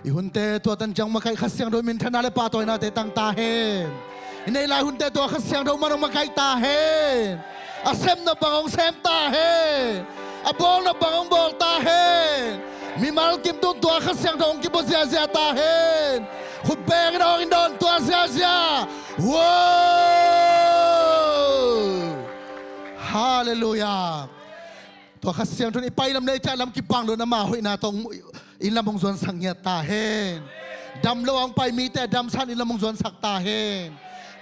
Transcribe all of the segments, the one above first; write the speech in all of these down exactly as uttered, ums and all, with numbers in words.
I hunte tua tan ciang makaih Kha Siangtho minthanna le pahtawinate tang ta hen. I neih lai hunte tua Kha Siangtho man hong makaih ta hen. A semna bang hong sem ta hen. A bawlna bang hong bawl ta hen. Mimal kim tung tua Kha Siangtho hong kibawl ziahziah ta hen. Khut bengin hong in dawn tua ziahziah. Wow! Halleluiah. Tua Kha Siangtho in i pai lam le i ciah lam kipang lo in ama hoihna tawh inn lam hong zuansak ngiat ta hen. Dam lo a hong pai mite a damsa in inn lam hong zuansak ta hen.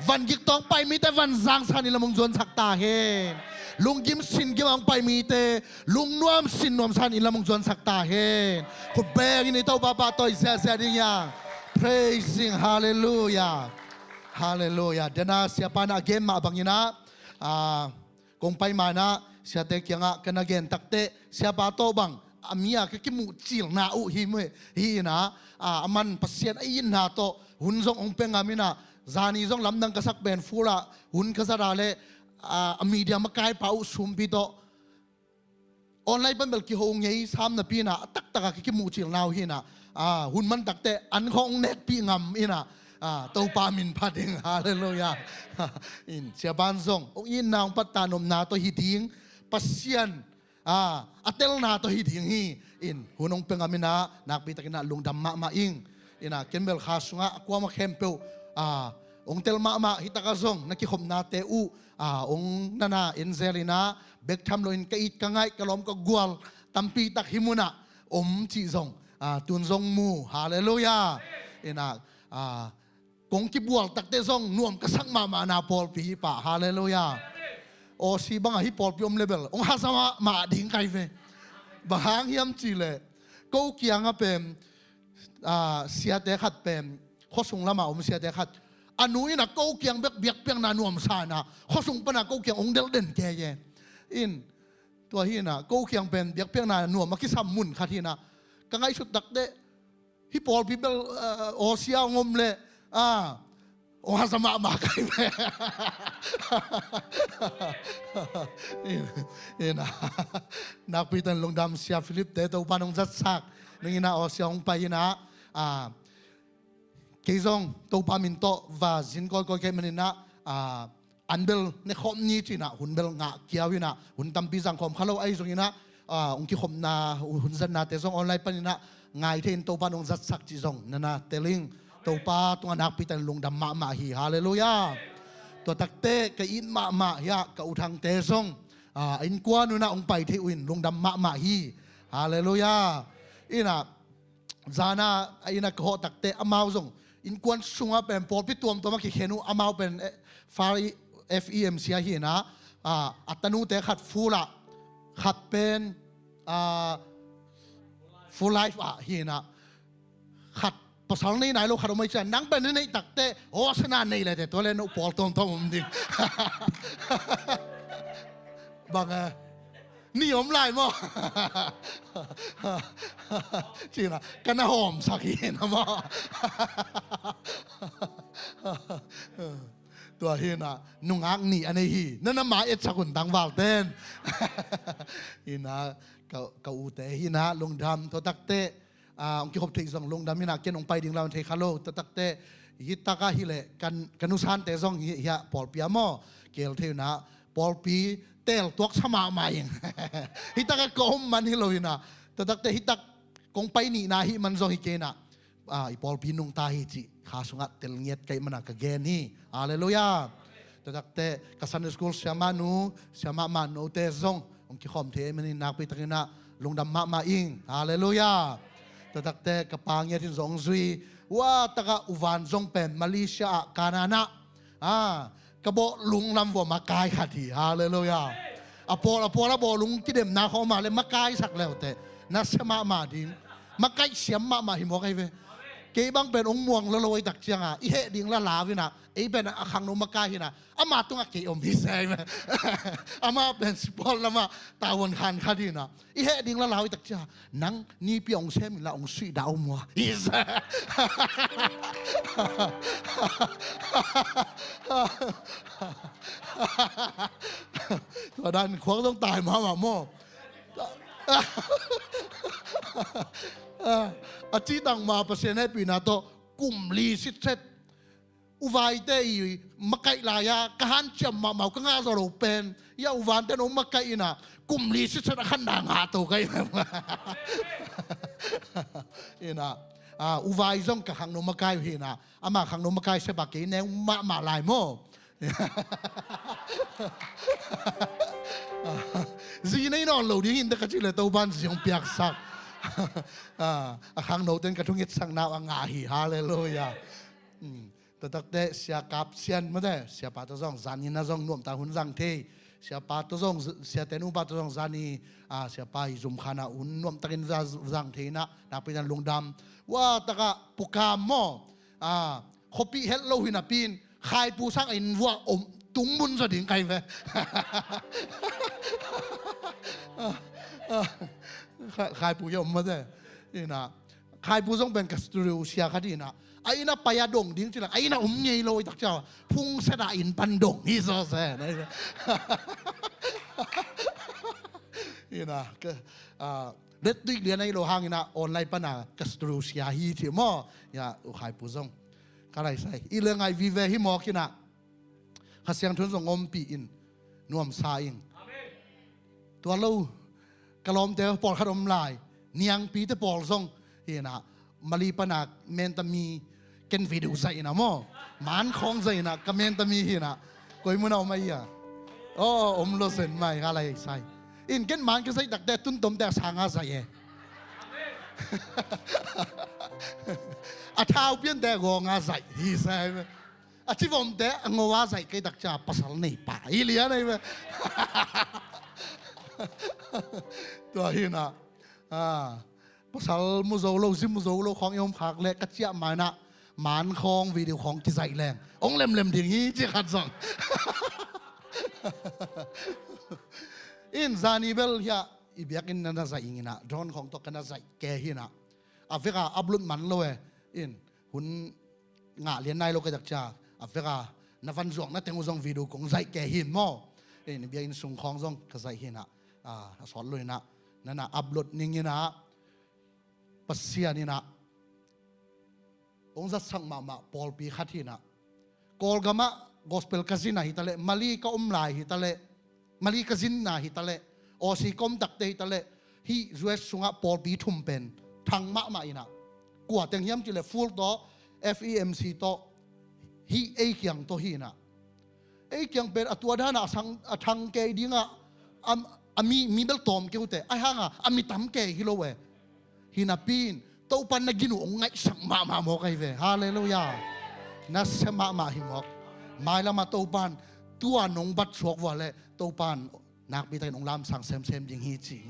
Van gik tawh a hong pai mite van zangsa in inn lam hong zuansak ta hen. Lunggim sin gim a hong pai mite lungnuam sin nuamsa in inn lam hong zuansak ta hen. Khut bengin i Topa pahtawi ziahziah ding hi hang. Praising, halleluiah. Halleluiah. Dena siapa in a gen mah bangin ah, ah, kong pai ma in ah siate kiangah ka na gen takteh siapa tawh bang a mi a ka kimuhcilna uh hi meh hi in ah, ah, a man Pasian a itna tawh hun zong hong pia ngam in ah, zani zong lamdang ka sak pen full ah hun ka zat a leh, ah, a media makaipa uh Sumpi tawh online pan bel kiho ngei sam napi in ah, a taktak a ka kimuhcilna uh hi in ah, ah, hun man takteh an khawng hong nekpih ngam in ah, ah, Topa min phat ding, halleluiah. In siapa in zong hong itna hong pattah nopna tawh hi ding, Pasian, ah, a telna tawh hi ding hi. In hun hong pia ngam in ah nakpi takin ah lungdam mahmah ing. In ah ken bel Kha sungah a kuamah khempeuh, ah, hong tel mahmah, hi takah zong na kikhopnate uh, ah, hong na na en zel in ah bek tham loin ka it ka ngaih ka lawm ka gual tampi tak hih munah om cih zong, ah, tun zong mu, halleluiah. In ah, ah, kong kibual takteh zong nuam ka sak mahmahna pawlpi hi pah, halleluiah. Aw, si bangah hih pawlpi om leh bel hong haza mahmah ding kai ve. Bang hang hiam cih leh ko kiangah pen, ah, siate khat pen, khuasung lamah om siate khat, a nu in ah ko kiang bek biakpiakna nuamsa in ah khuasung pan ah ko kiang hong delh den kei e. In tua hi in ah ko kiang pen biakpiakna nuam a kisam mun khat hi in ah, ka ngaihsut takteh hih pawlpi bel, ah, aw sia hong om leh, ah, hong haza mahmah kai ve. In, in ah, nakpi takin lungdam, Sia Philip te Topa in hong zatsak. Nung in ah aw sia hong pai in ah, ah, kei zong Topa min tawh va zin kawikawi kei man in ah, ah, an bel ne khawm ni ci in ah hun bel ngah kiau in ah hun tampi zang khawm kha lo, ahi zong in ah, ah, hong kikhopna hun zatnate zong online pan in ah ngai thei in Topa in hong zatsak cih zong na na tel ing. Topa tungah nakpi takin lungdam mahmah hi, halleluiah. Tua takteh ka it mahmah hi ah ka U Thangte zong, ah, a innkuan un ah hong pai thei uh in lungdam mahmah hi, halleluiah. In ah zana a inn ah ka hawh takteh amau zong innkuan sungah pen pawlpi tuamtuam a kikhen uh, amau pen, eh, Far E-, F E M C ah hi in ah, ah, a tanute khat full ah, khat pen, ah, Full Life ah hi in ah, khat pasal nei nai lo khat om ahi ciang, nang pen na neih takteh Hosanna nei le teh, tua leh no pawl tuamtuam om ding. Bang e, ni om lai maw? Ci in ah ka na hawmsak hi in ah maw? Tua hi in ah nungak nih a nei hi. Na na ma etsak un tangvalte in. In ah ka, ka ute hi in ah lungdam. Tua takteh, ah, hong kikhop theih zong lungdam in ah, ken hong pai ding lam thei kha lo. Tua takteh hih takah hi leh kan, ka nusante zong hi, hi ah pawlpi ah maw kel thei uh in ah, pawlpi tel tuaksa mahmah ing. Hih takah ka om man hi lo in ah, tua takteh hih tak kong pai nihna ahih man zong hi kei in ah, ah, i pawlpi nungta hi cih Kha sungah tel ngiat ka hih man ah ka gen hi. Halleluiah. Tua takteh ka Sunday school siamahnu, siamah mahnote zong hong kikhawm thei ahih manin nakpi takin ah lungdam mahmah ing. Halleluiah. Tua takteh ka pa ngiat in zong hong zui. Ua takah U Van zong pen Malaysia ah, Kanan ah, ah, ka bawlung lam vuah makai khat hi. Halleluiah. A pawl, a pawl a bawlung kidemna khawng om a leh makaisak le uh teh, nasia mahmah ding. Makaih siam mahmah hi mawk ahi ve. Kei bang pen hong muang lolo ahi tak ciang a, i heh ding la lau in ah, ei pen a khangno makai hi in ah, ama tungah kei om hi se ahi ve. Amah pen sport lamah tavuan khan khat hi in ah, i heh ding la lau ahi tak ciang a, nang nipi hong sem in la, hong suih dah uh maw, hi se. Tua dan khuak zong tai mahmah maw. A cih tangma Pasian hehpihna tawh kum li sitset uvaite i makaih lai-a ka hanciam mahmah uh, ka ngah zawh loh pen. Ia uvante no makaih inah kum li sitset a khanna ngah to ka hi. Inah, ah, uvai zong ka khangno makai uh hi inah, ama khangno makai sep a kei neu mahmah lai maw. Zi nei nawn lo ding hi inteh ka cih leh Topan zi hong piaksak. Ah, a khangnote in ka thungetsakna uh a ngah hi. Halleluiah. Hmm. Tua takteh Sia Kap Sian mate, siapa tawh zong zanin a zong nuamtak hun zang thei. Siapa tawh zong, siate nupa tawh zong zani, ah, siapa i zumkhan ah hun nuamtakin za-, zang thei inah, nakpi takin lungdam. Ua takah pukam maw, ah, khuapih het lo hi napi-in khaipu sang a inn vuah om, tung mun zaw ding ka hi ve. Kha-, khaipu hi om mate. Inah, khaipu zong pen ka studio sia khat inah, a inn ah pai a dong ding ci leng a inn ah om ngei lo, i tak ciang phungset a inn pan dong hi zaw se. Inah, ka, ah, ret tuik lian ahi lo hang inah online pan a ka studio sia hi ci maw. Ia, u khaipu zong ka lai sai. I le ngai vive hi mawk inah, Kha Siangtho in zong ompih in, nuamsa ing. Tua lo, ka lawmte pawlkhat om lai, niangpite pawl zong hi inah, Mali pan a mentami ken video zaih inah maw, mankhawng zaih inah, ka mentami hi inah, koi mun a om a ia. Aw, om lo zen mai, ka lai sai. In ken man ka zaih takte tuntomte a sang a zaih e. A thau piante a gawng a zaih hi sai. A civomte a ngo a zaih kei tak ciang pasal neipa hi lian ahi ve. Tua hi inah, ah, pasal mu zo lo, zi mu zo lo khawng i om khak leh ka ciah ma inah mankhawng video khawng kizaih leng hong lemlem ding hi ci khat zong. In zani bel hiah i biakinn na na zaih ing inah, drone khawng tawh ka na zaih ke hi inah, a vek a upload man lo e. In hun ngah lian nai lo ka hi tak ciang a vek a na van zuakna teng uh zong video kong zaih ke hi in maw. In biakinn sung khawng zong ka zaih hi inah, ah, a sawt lo inah na na upload ning inah, Pasian inah hong zatsak mahmah pawlpi khat hi inah, Kawlgam ah gospel ka zin a hi ta leh, Mali ka om lai hi ta leh, Mali ka zinna hi ta leh, Aussie ka om takte hi ta leh, hih U S sungah pawlpi thum pen thang mahmah inah, kua teng hiam cih leh Full tawh, F E M C tawh, hih ei kiang tawh hi inah. Ei kiang pen a tua dan a sang, a thang kei ding a, a, a mi, mi bel tawm kei uh teh, ahi hang a, a mi tam kei hi lo e. Hi napi-in Topan na gin uh hong ngaihsak mahmah mawk ahi ve. Halleluiah. Nasia mahmah hi mawk. Mailam ah Topan tua nong bat suak vua leh Topan nakpi takin hong lamsang semsem ding hi ci.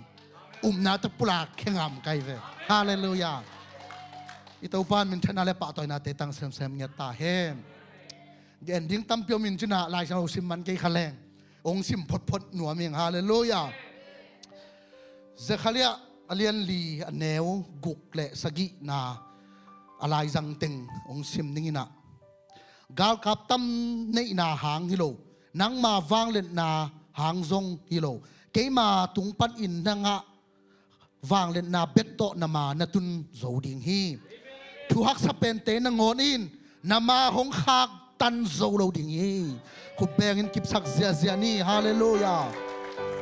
Upna tawh pulak khe ngam ka hi ve. Halleluiah. I Topan minthanna le pahtawinate tang semsem ngiat ta hen. Gen ding tampi om in ci inah, Lai Siangtho sim man kei kha leng hong sim photphot nuam ing. Halleluiah. Zekhariah a lian li, a neu guk le sagihna a laizang teng hong sim ning inah, galkap tam neihna hang hi lo, nangma vangliatna hang zong hi lo, keima tung panin na ngah vangliatna bet tawh na ma na tun zo ding hi. Thu haksa pente nangawn in na ma hong khaktan zo lo ding hi. Khut bengin kipsak ziahziah ni. Halleluiah.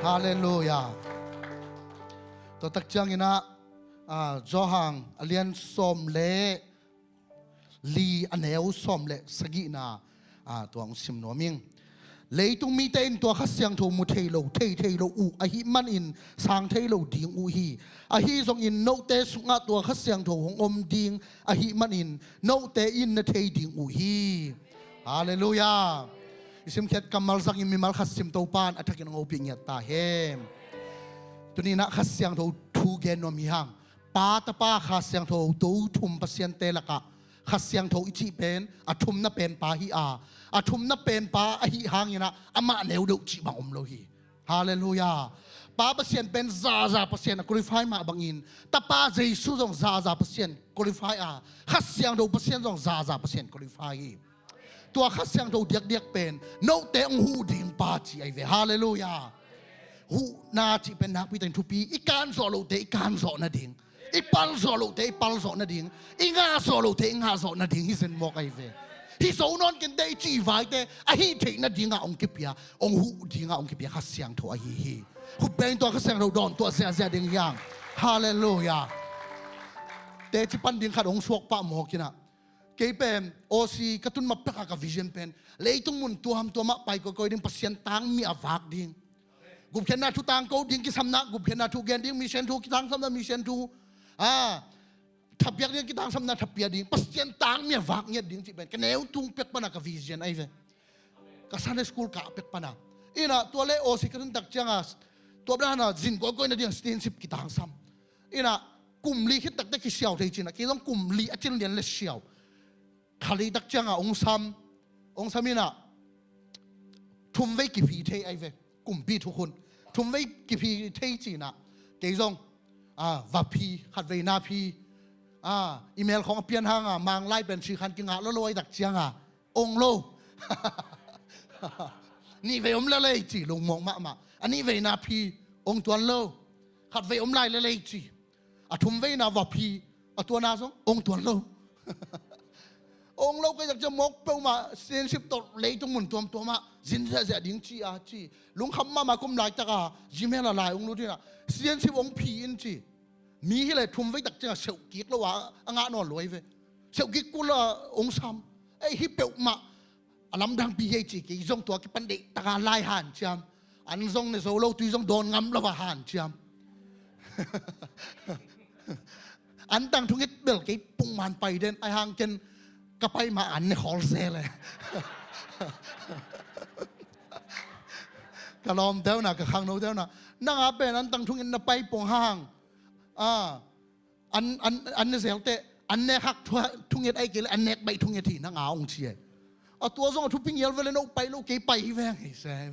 Halleluiah. Tua tak ciang inah, ah, Johan a lian sawm le li, a neu sawm le sagihna, ah, tua hong sim nuam ing. Leitung mite in tua Kha Siangtho mu thei lo, thei thei lo uh ahih manin sang thei lo ding uh hi. Ahi zongin note sungah tua Kha Siangtho hong om ding ahih manin note in na thei ding uh hi. Halleluiah. I simkhiat kammal zangin mimal khat sim, Topan a thakin hong ompih ngiat ta hen. Tuni inah Kha Siangtho thu gen nuam hi hang. Pa, Tapa, Kha Siangtho, to thum Pasiante lakah Kha Siangtho i cih pen a thumna penpa hi a, a thumna penpa ahih hang inah amah neu deuh cih bang om lo hi. Halleluiah. Pa Pasian pen zaza Pasian a qualify mah bangin, Tapa Jesu zong zaza Pasian qualify a, Kha Siangtho Pasian zong zaza Pasian qualify hi. Tua Kha Siangtho diakdiak pen note hong huh ding pa ci ahi ve. Halleluiah. Huhna cih pen nakpi takin thupi, i kan zawh lote i kan zawh nading. I palzawh lohte i palzawh nading, i ngahzawh lohte i ngahzawh nading hi zen mawk ahi ve. Hi zo nawn kente i cih vaite a hih theih nadinga hong kipia, hong huh dinga hong kipia Kha Siangtho ahi hi. Khut beng tua Kha Siangtho dawn tuah ziahziah ding hiang. Halleluiah. Teci pan ding khat hong suak pah mawk inah, kei pen Aussie ka tun ma peka ka vision pen leitung mun tuamtuamah pai koikoi ding, Pasian tangmi a vak ding. Gupkhiatna thu tangko ding, kisamna gupkhiatna thu gen ding, mission thu kitangsamna mission thu, a, thapiak ding kitangsamna thapia ding, Pasian tangmi a vak ngiat ding cih pen ka neu tung pek pana ka vision ahi ve. Ka Sunday school kah pek pana. Inah tua le Aussie ka tun tak cianga tua bana zin koikoi nading citizenship kitangsam. Inah kum li khit takte kisiau thei cinah kei zong kum li a cin lian le siau. Kha li tak cianga hong sam, hong sam inah thum vei kiphi thei ahi ve. Kumpi thukhun thum vei kiphi thei cinah kei zong, a, va phi, khat veina phi, a, email khong a pian hanga Manglai pen si khan kingah lolo ahi tak cianga ong lo. Nih vei om lelei ci, lungmuang mahmah. A nih veina phi, ong tuan lo. Khat vei om lai lelei ci. A thum veina va phi, a tuana zong ong tuan lo. Ong lo kei tak ciang mawk peuhmah citizenship tawh leitung mun tuamtuamah zin ziahziah ding ci a ci. Lungkham mahmah kum laitaka Gmail a lai ong lut inah citizenship ong phi in ci. Mi hi le thum vei tak ciangah seuhkik lo a, a ngah nawn lo ahi ve. Seuhkik kul a ong sam. Ei, hi peuhmah a lamdangpi hi ei ci, kei zong tua kipan deihtaka lai hanciam. An zong ne zo lo, tui zong dawn ngam lo a hanciam. An tang thungit bel kei pungman pai den, ahi hang ken ka pai ma an ne khawl se le. Ka lawm teuna, ka khangno teuna. Nanga pen an tang thungit na pai pong hang. A, an, an, an ne zelte, an nek hak thua-, thunget ahi kei le, an nek baih thunget hi nanga ong ci e. A tua zong a thupi ngial vele, no pai lo, kei pai hi veng hi se.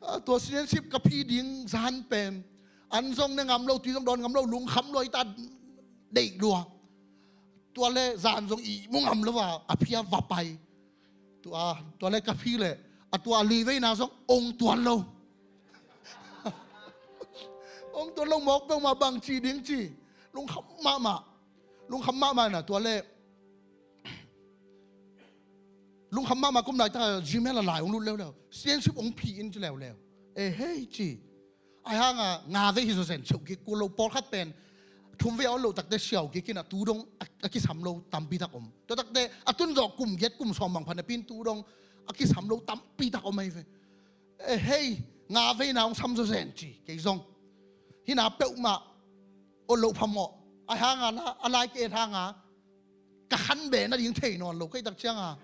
A tua citizenship ka phi ding zan pen an zong ne ngam lo, tui zong dawn ngam lo, lungkham lua, i ta deih lua. Tua le zan zong ihmu ngam lo a, a phi a va pai. Tua, tua le ka phi le, a tua a li veina zong ong tuan lo. Ong tuan lo mawk peuhmah bang ci ding ci. Lungkham mahmah. Lungkham mahmah na tua le. Lungkham mahmah kum laitaka Gmail a lai ong lut leuleu. Citizenship ong phi in ci leuleu. E hei ci. Ahi hanga nga vei hi zawzen seuhkik kul lo, pawlkhat pen thum vei a ong loh takte siau kik inah tu dong a, a kisam lo tampi tak om. Tua takte a tun zawh kum giat kum sawm bang phan a pin tu dong a kisam lo tampi tak om ahi ve. E hei, nga veina ong sam zawzen ci, kei zong. Hina peuhmah ong loh phamawh. Ahi hanga la, a lai ka et hanga ka khan beh nading thei nawn lo, kei tak cianga.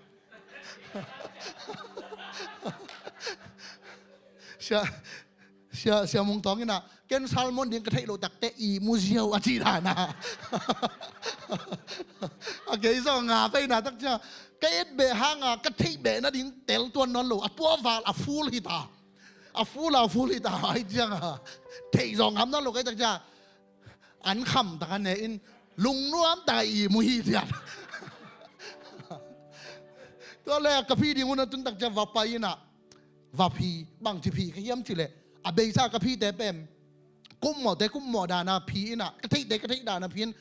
Sia, sia, sia Mung Tawng inah, ken salmon ding ka theih loh takte ihmu ziau a ci dana. A kei zong nga veina tak cianga ka et beh hanga ka theih beh nading tel tuan nawn lo. A tua val a full hita. A full a full hita ahi cianga theih zawng ngam nawn lo, kei tak cianga an kham taka ne in lungnuam taka ihmu hi tian. Tua le ka phi ding hun a tun tak ciang va pai inah va phi, bangci phi ka hiam ci le, a beisa ka phite pen kummawhte kummawh dana phi inah, ka theihte ka theih dana phi in,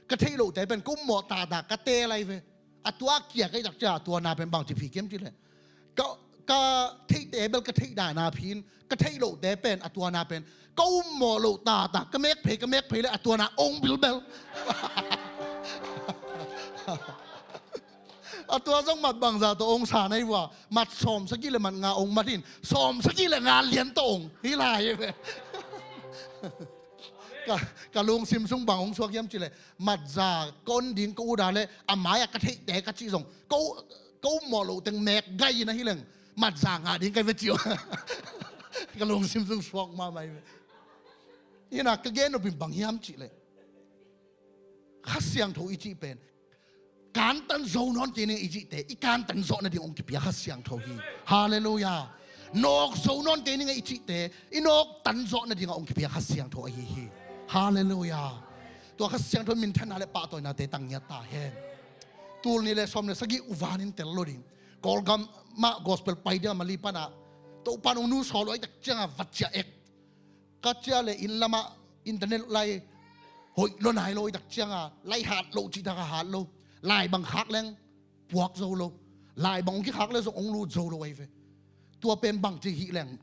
ka theih lohte pen kummawh tata ka teel ahi ve. A tua kia ka hi tak ciang a tuana pen bangci phi kiam ci le, ka, ka theihte bel ka theih dana phi in, ka theih lohte pen a tuana pen ka ummawh loh tata, ka mek phei, ka mek phei le a tuana ong bilbel. A tua zong mat bangza tawh ong sa na hi vua, mat sawm sagih le mat nga ong mat in, sawm sagih le nga lian tawh ong hi lai hi ve. Ka, ka lungsim sung bang ong suak hiam ci le, matza ka on ding ka ut a le a mai-ah ka theihte ka cih zong ka u-, ka ummawh loh teng mek gai in ahi leng matza ngah ding ka hi ve ci uh. Ka lungsim sung suak mahmah hi ve. Hina ka gen nop in bang hiam cih le, Kha Siangtho i cih pen kantan zo nawn kei ning i cihte i kantan zawh nading hong kipia Kha Siangtho hi. Halleluiah. Nawk zo nawn kei ning i cihte i nawktan zawh nadingah hong kipia Kha Siangtho ahi hi. Halleluiah. Tua Kha Siangtho minthanna le pahtawinate tang ngiat ta hen. Tul nih le sawm le sagih uvanin tel lo ding. Kawlgam mah gospel pai dingah Mali panah Topan hong nu sawl uh ahi tak ciangah va ciah ek. Ka ciah le inn lamah internet lai hoih lo nai lo i tak cianga, lai hat lo cih taka hat lo. Lai bang khak leng puak zo lo. Lai bang hong kikhak le zong hong lut zo lo ahi ve. Tua pen bang ci hih leng,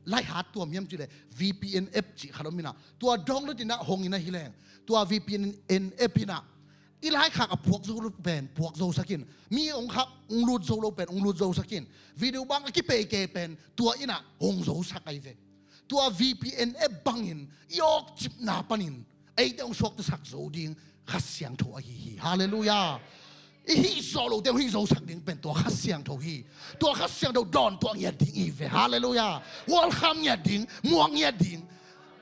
lai hat tuam hiam cih le V P N app cih khat om inah, tua download inah hong inah hi leng, tua V P N app inah i laikhak a puak zo lo pen puak zo sakin, mi hong khak hong lut zo lo pen hong lut zo sakin, video bang a kipeike pen tua inah hong zo sak ahi ve. Tua V P N app bangin i awkcipna panin eite hong suaktasak zo ding Kha Siangtho ahi hi. Halleluiah. I hih zawh lote hong hih zosak ding pen tua Kha Siangtho hi. Tua Kha Siangtho dawn tuah ngiat ding hi ve. Halleluiah. Welcome ngiat ding, muak ngiat ding.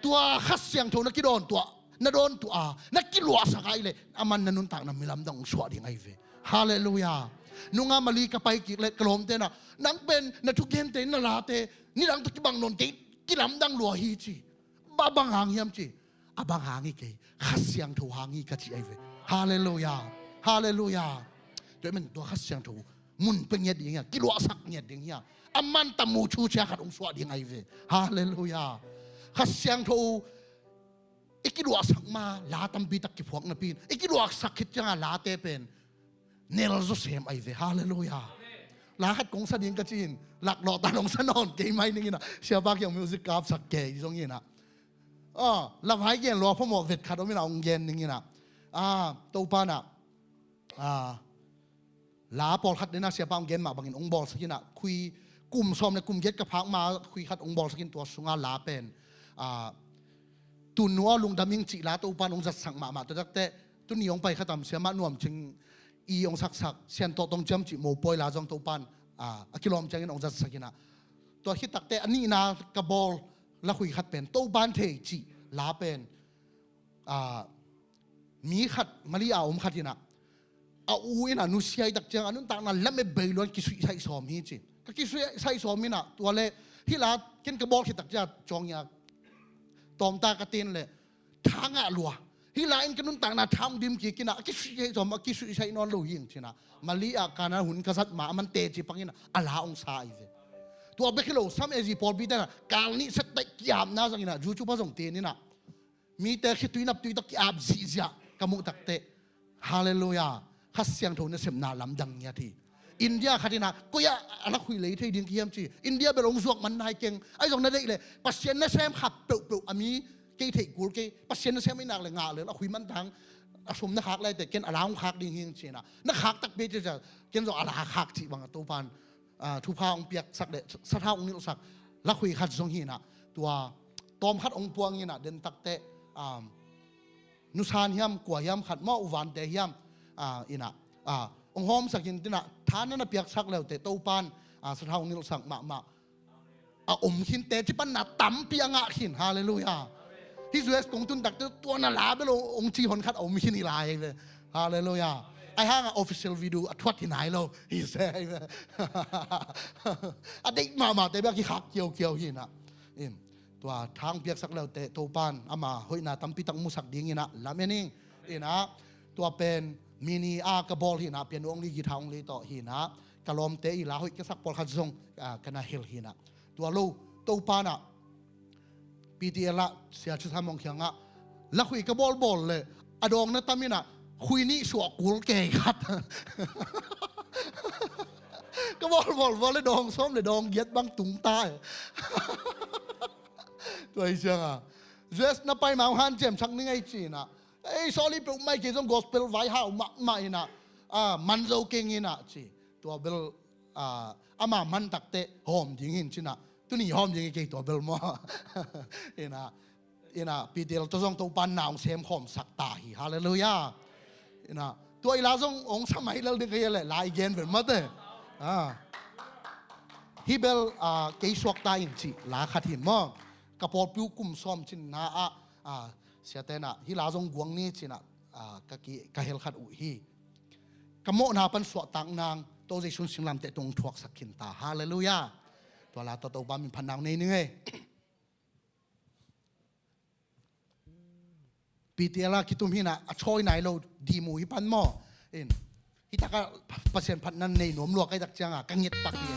Tua Kha Siangtho na kidawn tuah, na dawn tuah a, na kiluahsak a i le, a man na nuntakna mi lamdang hong suah ding ahi ve. Halleluiah. Nunga Mali ka pai kik le ka lawmte na, nang pen na thugente na late nidang tawh kibang nawn kei, kilamdang lua hi ci. Ba bang hang hiam ci? A bang hang hi kei, Kha Siangtho hang hi ka ci ahi ve. Halleluiah. Halleluiah. Tua i men tua Kha Siangtho mun pia ngiat ding hia, kiluahsak ngiat ding hia, a man tamu thu cia khat hong suah ding ahi ve. Halleluiah. Kha Siangtho i kiluahsak ma la tampi tak kiphuak napi in, i kiluahsak khit cianga late pen nel zaw sem ahi ve. Halleluiah. La khat kong sa ding ka ci-in, laklawh tan hong sa nawn kei mai ning inah, siapa kiang music kapsak kei zong inah. Ah, la vai gen lua phamawh vet khat om inah hong gen ning inah. Ah, Topa nah, ah, la pawlkhat denah siapa hong gen mah bangin hong bawlsak inah, khui kum sawm le kum giat ka phak ma khui khat hong bawlsak in tua sunga la pen, ah, Tun Nu Aw Lungdam Ing cih la Topan hong zatsak mahmah. Tua takteh tuni hong pai khatam Siamah Nuam Cing i hong saksak Sian Tawh Tong Ciam cih mopawi la zong Topan, ah, a kilawm ciangin hong zatsak inah. Tua khit takteh a nihna ka bawl la khui khat pen Topan Thei cih la pen, ah, mi khat Mali a om khat inah, a u inah nusia i tak ciang a nuntakna lam e bei luan kisuihsaih sawm hi ci. Ka kisuihsaih sawm inah tua le hih la ken ka bawl khit tak ciang cuang ia tawmta ka ten le tha ngah lua. Hih la in ka nuntakna tha hong dim kik inah, a kisuihsaih sawm, a kisuihsaih nawn lo hi ing cinah. Mali ah kana hun ka zat ma a man teci pang inah a la hong sa ahi ve. Tua bek hi lo, Sam A Z pawlpi tenah kal nih sat taih kiapna zang inah, YouTube a zong ten inah mite khitui naptui tawh ki-ap zihziah ka muh takteh, halleluiah, Kha Siangtho nasepna lamdang ngiat hi. India khat inah koi ah a lakhuih lei thei ding kihiam ci. India bel hong zuak man nai keng. Ahi zong na deih le Pasian nasem khat peuhpeuh a mi kei theih kul kei. Pasian nasem i nak le ngah le lakhuih man tang. A sum na khak lai teh ken a la hong khak ding hi ing ci inah, na khak takpi ci ciah ken zong a la khak cih bang a Topan, ah, thupha hong piaksak le sathau hong nilhsak lakhuih khat zong hi inah, tua tawm khat hong puang inah, den takteh, um, nusan hiam, kua hiam khat maw, u Vante hiam, ah, inah, ah, hong hawmsak in tinah, tha na na piaksak leuteh Topan, ah, sathau hong nilhsak mahmah. A om khin, teci panna tampi a ngah khin. Halleluiah. Hih U S kong tun takteh tua na la bel hong ci hon khat a om khin hi lai ve. Halleluiah. Ahi hangah official video a thuat hi nai lo hi se hi ve. A deih mahmahte bek a kikhak kiaukiau hi inah. In, tua tha hong piaksak leuteh Topan ama hoihna tampi tak musak ding inah lam en ing. Inah, tua pen mini a ka bawl hi inah, piano only, guitar only tawh hi inah, ka lawmte i la hoih ka sak pawlkhat zong, ah, ka na hilh hi inah. Tua lo, Topan ah, P T L ah, Sia Chu Sa Mawng kiangah lakhuih ka bawlbawl le a dawng na tam inah khui nih suah kul kei khat. Ka bawlbawl bawl le dawng sawm le dawng giat bang tung ta e. Tua hi ciangah U S na pai ma hong hanciamsak ning ei ci inah. Ei, sawli peuhmah hi kei zong gospel vai hau mahmah inah, ah, man zo keng inah ci. Tua bel, ah, ama man takteh hawm ding hi in ci inah. Tuni hawm ding hi kei tua bel maw. Inah, inah P T L tawh zong Topan na hong semkhawmsak ta hi. Halleluiah. Inah tua i la zong hong sa mai lel ding ka hi a leh la i gen vel mate. Ah. Hih bel, ah, kei suakta in cih la khat hi maw. Ka pawlpi uh kum sawm cinna ah, ah, siate nah hih la zong guang ni ci inah, ah, ka ki, ka hel khat uh hi. Ka mawhna pan suahtak nang Topa Jesu singlamteh tung thuaksak khin ta. Halleluiah. Tua la tawh Topa min phat nang nei ning ei. P T L ah kitum hi inah, a thawi nai lo dimu hi pan maw. In, hi takah Pasian phatna nei nuam lua ka hih tak ciangah ka nget tak hi.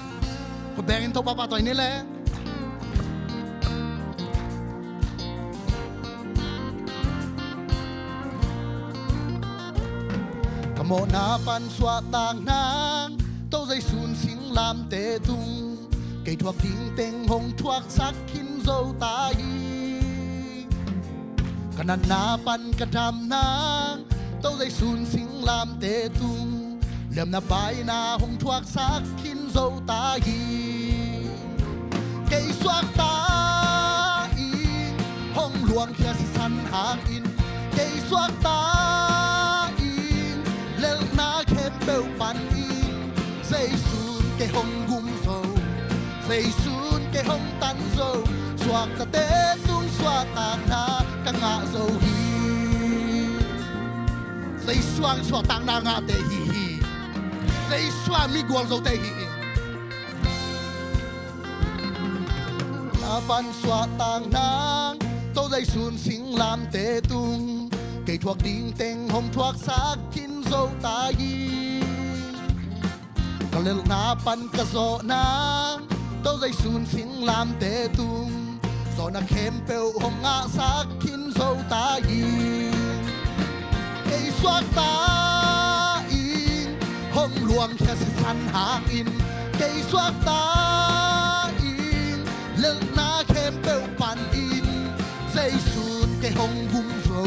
Khut bengin Topa pahtawi ni le. Mawhna pan suahtak nang, To Zeisun singlamteh tung, kei thuak ding teng hong thuaksak khin zo ta hi. Ka natna pan ka dam nang, To Zeisun singlamteh tung, liamna paina hong thuaksak khin zo ta hi. Kei suakta in hong luangkhia sisan hangin, kei suakta in lelhna khempeuh panin, Zeisun kei hong gum zo, Zeisun kei hong tan zo, suaktate tung suahtakna ka ngah zo hi. Zeisu in suahtakna ngahte hi hi. Zeisu mi gualzote hi hi. Na pan suahtak nang, To Zeisun singlamteh tung, kei thuak ding teng hong thuaksak khin zo ta hi. Ka lelhna pan ka zawh nang, To Zeisun singlamteh tung, zawhna khempeuh hong ngahsak khin zo ta hi. Kei suakta in hong luangkhia sisan hangin, kei suakta in lelhna khempeuh panin, Zeisun kei hong gum zo,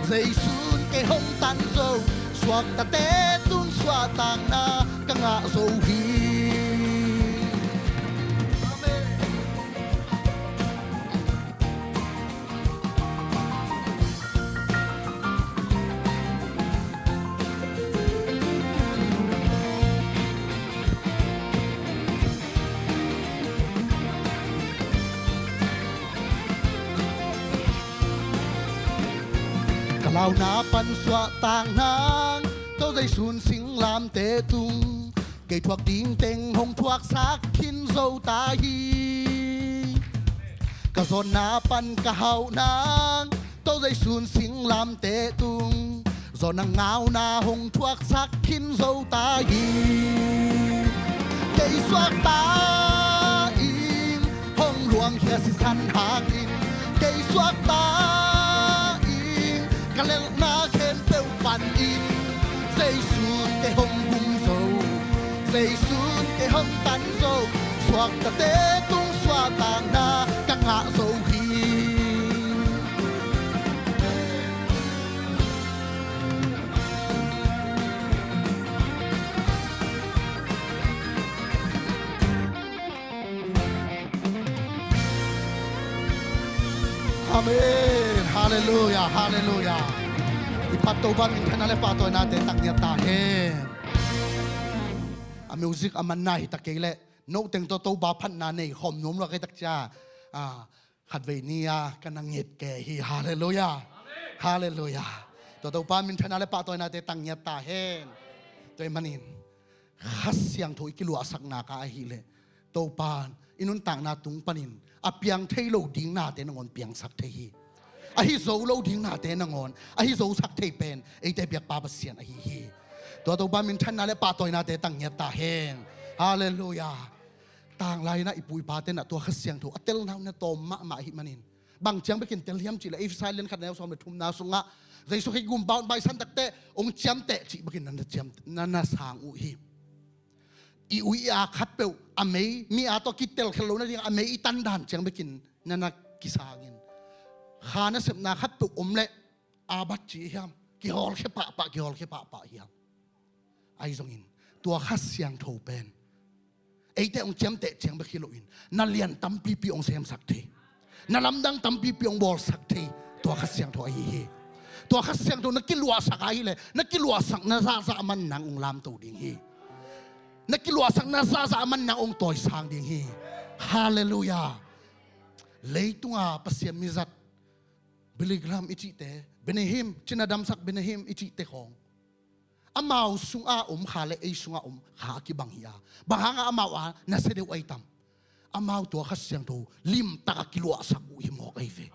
Zeisun kei hong tan zo, suaktate tung suahtakna ka ngah zo hi. Amen. Ka launa pan suahtak nang, To Zeisun singlamteh tung, kei thuak ding teng hong thuaksak khin zo ta hi. Ka zawnna pan ka hauh nang, To Zeisun singlamteh tung, zawnna ngauna hong thuaksak khin zo ta hi. Kei suakta in hong luangkhia sisan hangin, kei suakta in ka lelhna khempeuh panin, Zeisun kei hong gum zo, Zeisun kei hong tan zo, suaktate tung suahtakna ka ngah zo hi. Amen. Halleluia, halleluia. I Topa minthanna le pahtawinate tang ngiat ta hen. A music a manna hi ta kei leh, no teng tawh Topa phatna nei khawm nuam lua kei tak cia. Ah, khatvei ni-a ka na nget kei hi. Halleluia. Halleluia. Tua Topa minthanna le pahtawinate tang ngiat ta hen. Tua ahih manin Kha Siangtho i kiluahsak nak a ahih leh, Topa in i nuntakna tung panin a piang thei lo ding nate nangawn piangsak thei hi. Ahi zo lo ding nate nangawn ahi zosak thei pen eite biakpa Pasian ahi hi. Tua Topa minthanna le pahtawinate tang ngiat ta hen. Halleluia. Tanglai-in ah i pu i pate in ah tua Kha Siangtho a telna uh na tawm mahmah ahih manin, bang ciang bekin tel hiam cih leh Efesa lian khat neu sawm le thumna sungah Jesu Khrih gumpa hong paisan takteh hong ciamteh cih bekin na, na ciam, na, na sang uh hi. I ui i a khatpeuh a mei, mi a tawh kitel khe lo nading a mei i tan dan ciang bekin na, na kisangin, kha nasepna khatpeuh om leh a bat ci hiam, kihawlkhia pahpah, kihawlkhia pahpah hiam. Ahi zongin tua Kha Siangtho pen eite hong ciamteh ciang bek hi loin na lian tampipi hong semsak thei, na lamdang tampipi hong bawlsak thei, tua Kha Siangtho ahi hi. Tua Kha Siangtho na kiluahsak ahih leh na kiluahsakna zahzah a man nang hong lamto ding hi. Na kiluahsakna zahzah a man nang hong tawisang ding hi. Halleluia. Leitunga Pasian mizat Billy Graham i cihte, Benny Hinn, cina damsak Benny Hinn i cihte khawng, amau sunga om kha le ei sunga om kha a kibang hi a, bang hanga amau a nasia deuh ahi tam? Amau tua Kha Siangtho limtaka kiluahsak uh hi mawk ahi ve.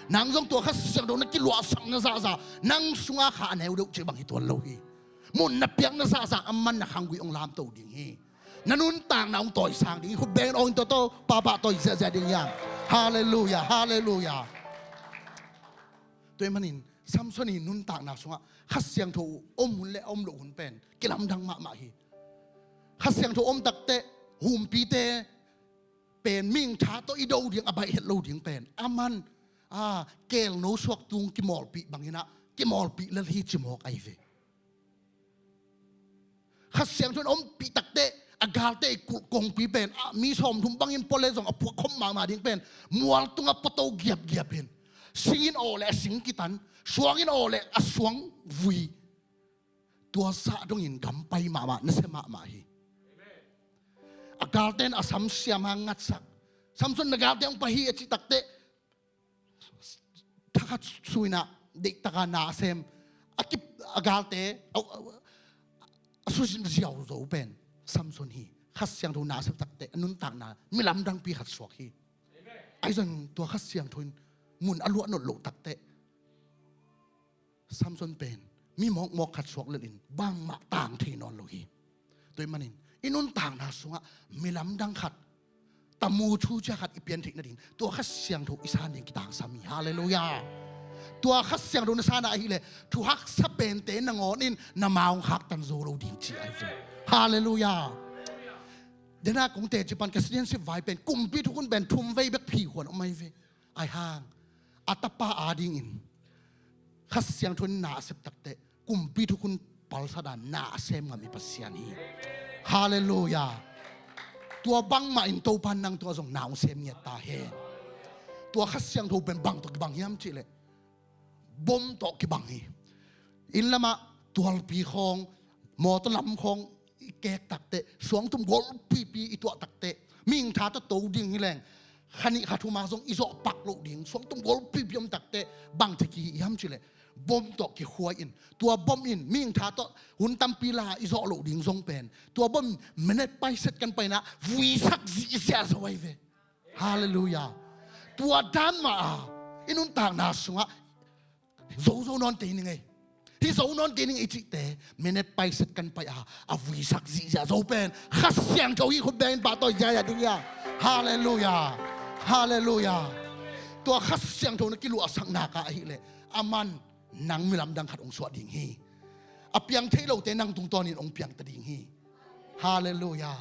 Nang zong tua Kha Siangtho na kiluahsakna zahzah nang sunga kha a neu deuh cih bang hi tuan lo hi. Mun na piakna zahzah a man na khanggui hong lamto ding hi. Na nuntakna hong tawisang ding hi. Khut bengin aw in toto pahpah tawi ziahziah ding hiam? Halleluia, halleluia. Tua ahih manin Samson i nuntakna sungah Kha Siangtho om hun le a om loh hun pen kilamdang mahmah hi. Kha Siangtho om takteh humpite pen mingtha tawh i do ding a baih het lo ding pen aman a kelno suak tung kimawlpih banginah kimawlpih lel hi ci mawk ahi ve. Kha Siangtho in ompih takteh a galte i kulh kongpi pen a mi sawmthum bangin pua le zong a phuak khop mahmah ding pen mual tungah pua to giapgiap in singin aw le a sing kitan, suangin aw le a suang vui. Tua zah dongin gam pai mahmah, nasia mahmah hi. A galte in a sam siam hang ngatsak. Samson, na galte hong pai hi, a cih takteh thakhat suina deihtaka na a sem a kip a galte a, a, a susin ziau zo pen Samson hi. Kha Siangtho na a sep takteh a nuntakna mi lamdangpi khat suak hi. Ahi zong tua Kha Siangtho in mun a luah nawn loh takteh Samson pen mi mawkmawk khat suak lelin bangmah tang thei nawn lo hi. Tua ahih manin i nuntakna sungah mi lamdang khat, tamu thucia khat i pian theih nading tua Kha Siangtho i san ding kitangsam hi. Halleluiah. Tua Kha Siangtho na san a ahileh thuhaksa pente nangawn in na ma hong khaktan zo lo ding ci ahi ve. Halleluiah. Dena kong teci pan ka citizenship vai pen kumpi thukhun pen thum vei bek phihuan om ahi ve. Ahi hang a tapa adingin Kha Siangtho in na a sep takteh kumpi thukhun palsa dan na a sem ngam i Pasian hi. Halleluiah. Tua bangmah in Topa in nang tungah zong na hong sem ngiat ta hen. Tua Kha Siangtho pen bang tawh kibang hiam cihleh bom tawh kibang hi. Inn lamah tualpi khawng, mawtaw lam khawng i kek takteh, suangtum golpipi i tuah takteh, mingtha tawh to ding hi leng kha nih kha thum a zong i zawh pak loh ding, suangtum golpipi om takteh bang ci kihih hiam cihleh bom tawh kikhuai in, tua bom in mingtha tawh hun tampi la i zawh loh ding zong pen tua bom in minute paiset kan paina vuisak zihziah zo ahi ve. Halleluiah. Tua dan mah a i nuntakna sungah zo zo nawn kei ning ei, hi zo nawn kei ning i cihte minute paiset kan pai a a vuisak zihziah zo pen Kha Siangtho hi. Khut bengin pahtawi ziahziah ding ia. Halleluiah. Halleluiah. Tua Kha Siangtho na kiluahsak nak a ahileh aman nang mi lamdang khat hong suah ding hi. A piang thei lote nang tungtawnin hong piangta ding hi. Halleluiah.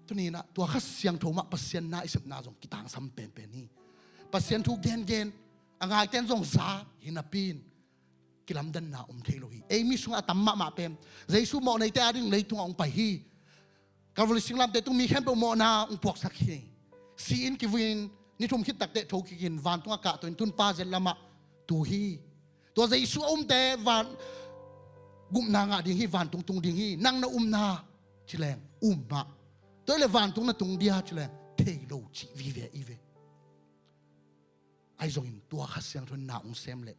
Tuninah tua Kha Siangtho mah Pasian na i sepna zong kitangsam penpen hi. Pasian thu gengen a ngaiten zong za hi napi in kilamdanna om thei lo hi. Ei mi sungah a tam mahmah pen Jesu mawhneite ading leitungah hong pai hi. Calvary singlamteh tung mi khempeuh mawhna hong puaksak hi. Si-in kivui-in ni thum khit takteh tho kikin vantungah kahto in tunpa zel lamah tu hi. Tua Jesu a umte van gupna ngah ding hi, vantung tung ding hi. Nang na umna ci leng um mah. Tua hileh vantung na tung dia ci leng thei lo cih vive i ve. Ahi zongin tua Kha Siangtho in na hong sem leh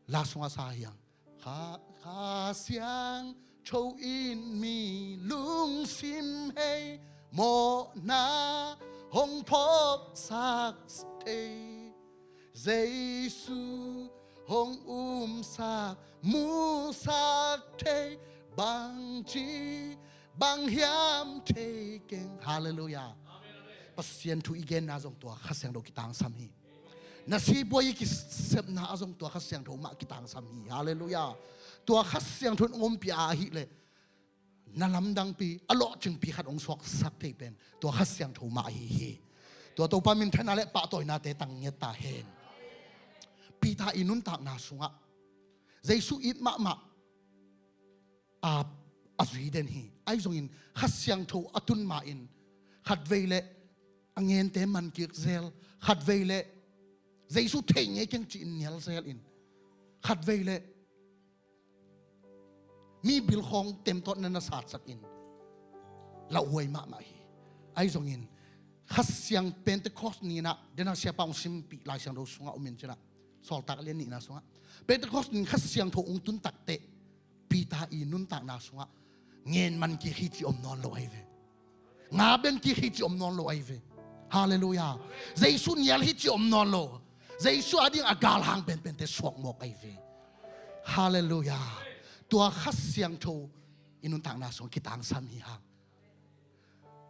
la sungah sa hiang. Kha, Kha Siangtho in mi lungsim hei mawhna hong phawksak thei. Jesu hong umsak musak thei bangci bang hiam thei keng. Halleluiah. Pasian thu i genna zong tua Kha Siangtho kitangsam hi. Na sipuai i kisepna ah zong tua Kha Siangtho mah kitangsam hi. Halleluiah. Tua Kha Siangtho in hong ompih a ahileh na lamdangpi a lawhcingpi khat hong suaksak thei pen tua Kha Siangtho mah ahi hi. Tua Topa minthanna le pahtawinate tang ngiat ta hen. Peter i nuntakna sungah Jesu it mahmah a, a zui den hi. Ahi zongin Kha Siangtho a tun ma-in khatvei le a ngente man kik zel, khatvei le Jesu thei ngei keng ci-in nial zel in, khatvei le mi bilkhawng temtawtna na satsak in lauhuai mahmah hi. Ahi zongin Kha Siang Pentecost ni-in ah, dena siapa hong simpih Lai Siangtho sungah om in cinah, Sawltak a lian nihna sungah Pentecost ni-in Kha Siangtho hong tun takteh Peter i nuntakna sungah ngen man kik hi ci om nawn lo ahi ve. Nga beng kik hi ci om nawn lo ahi ve. Halleluiah. Jesu nial hi ci om nawn lo. Jesu ading a galhang penpente suak mawk ahi ve. Halleluiah. Tua Kha Siangtho i nuntakna sungah kitangsam hi hang.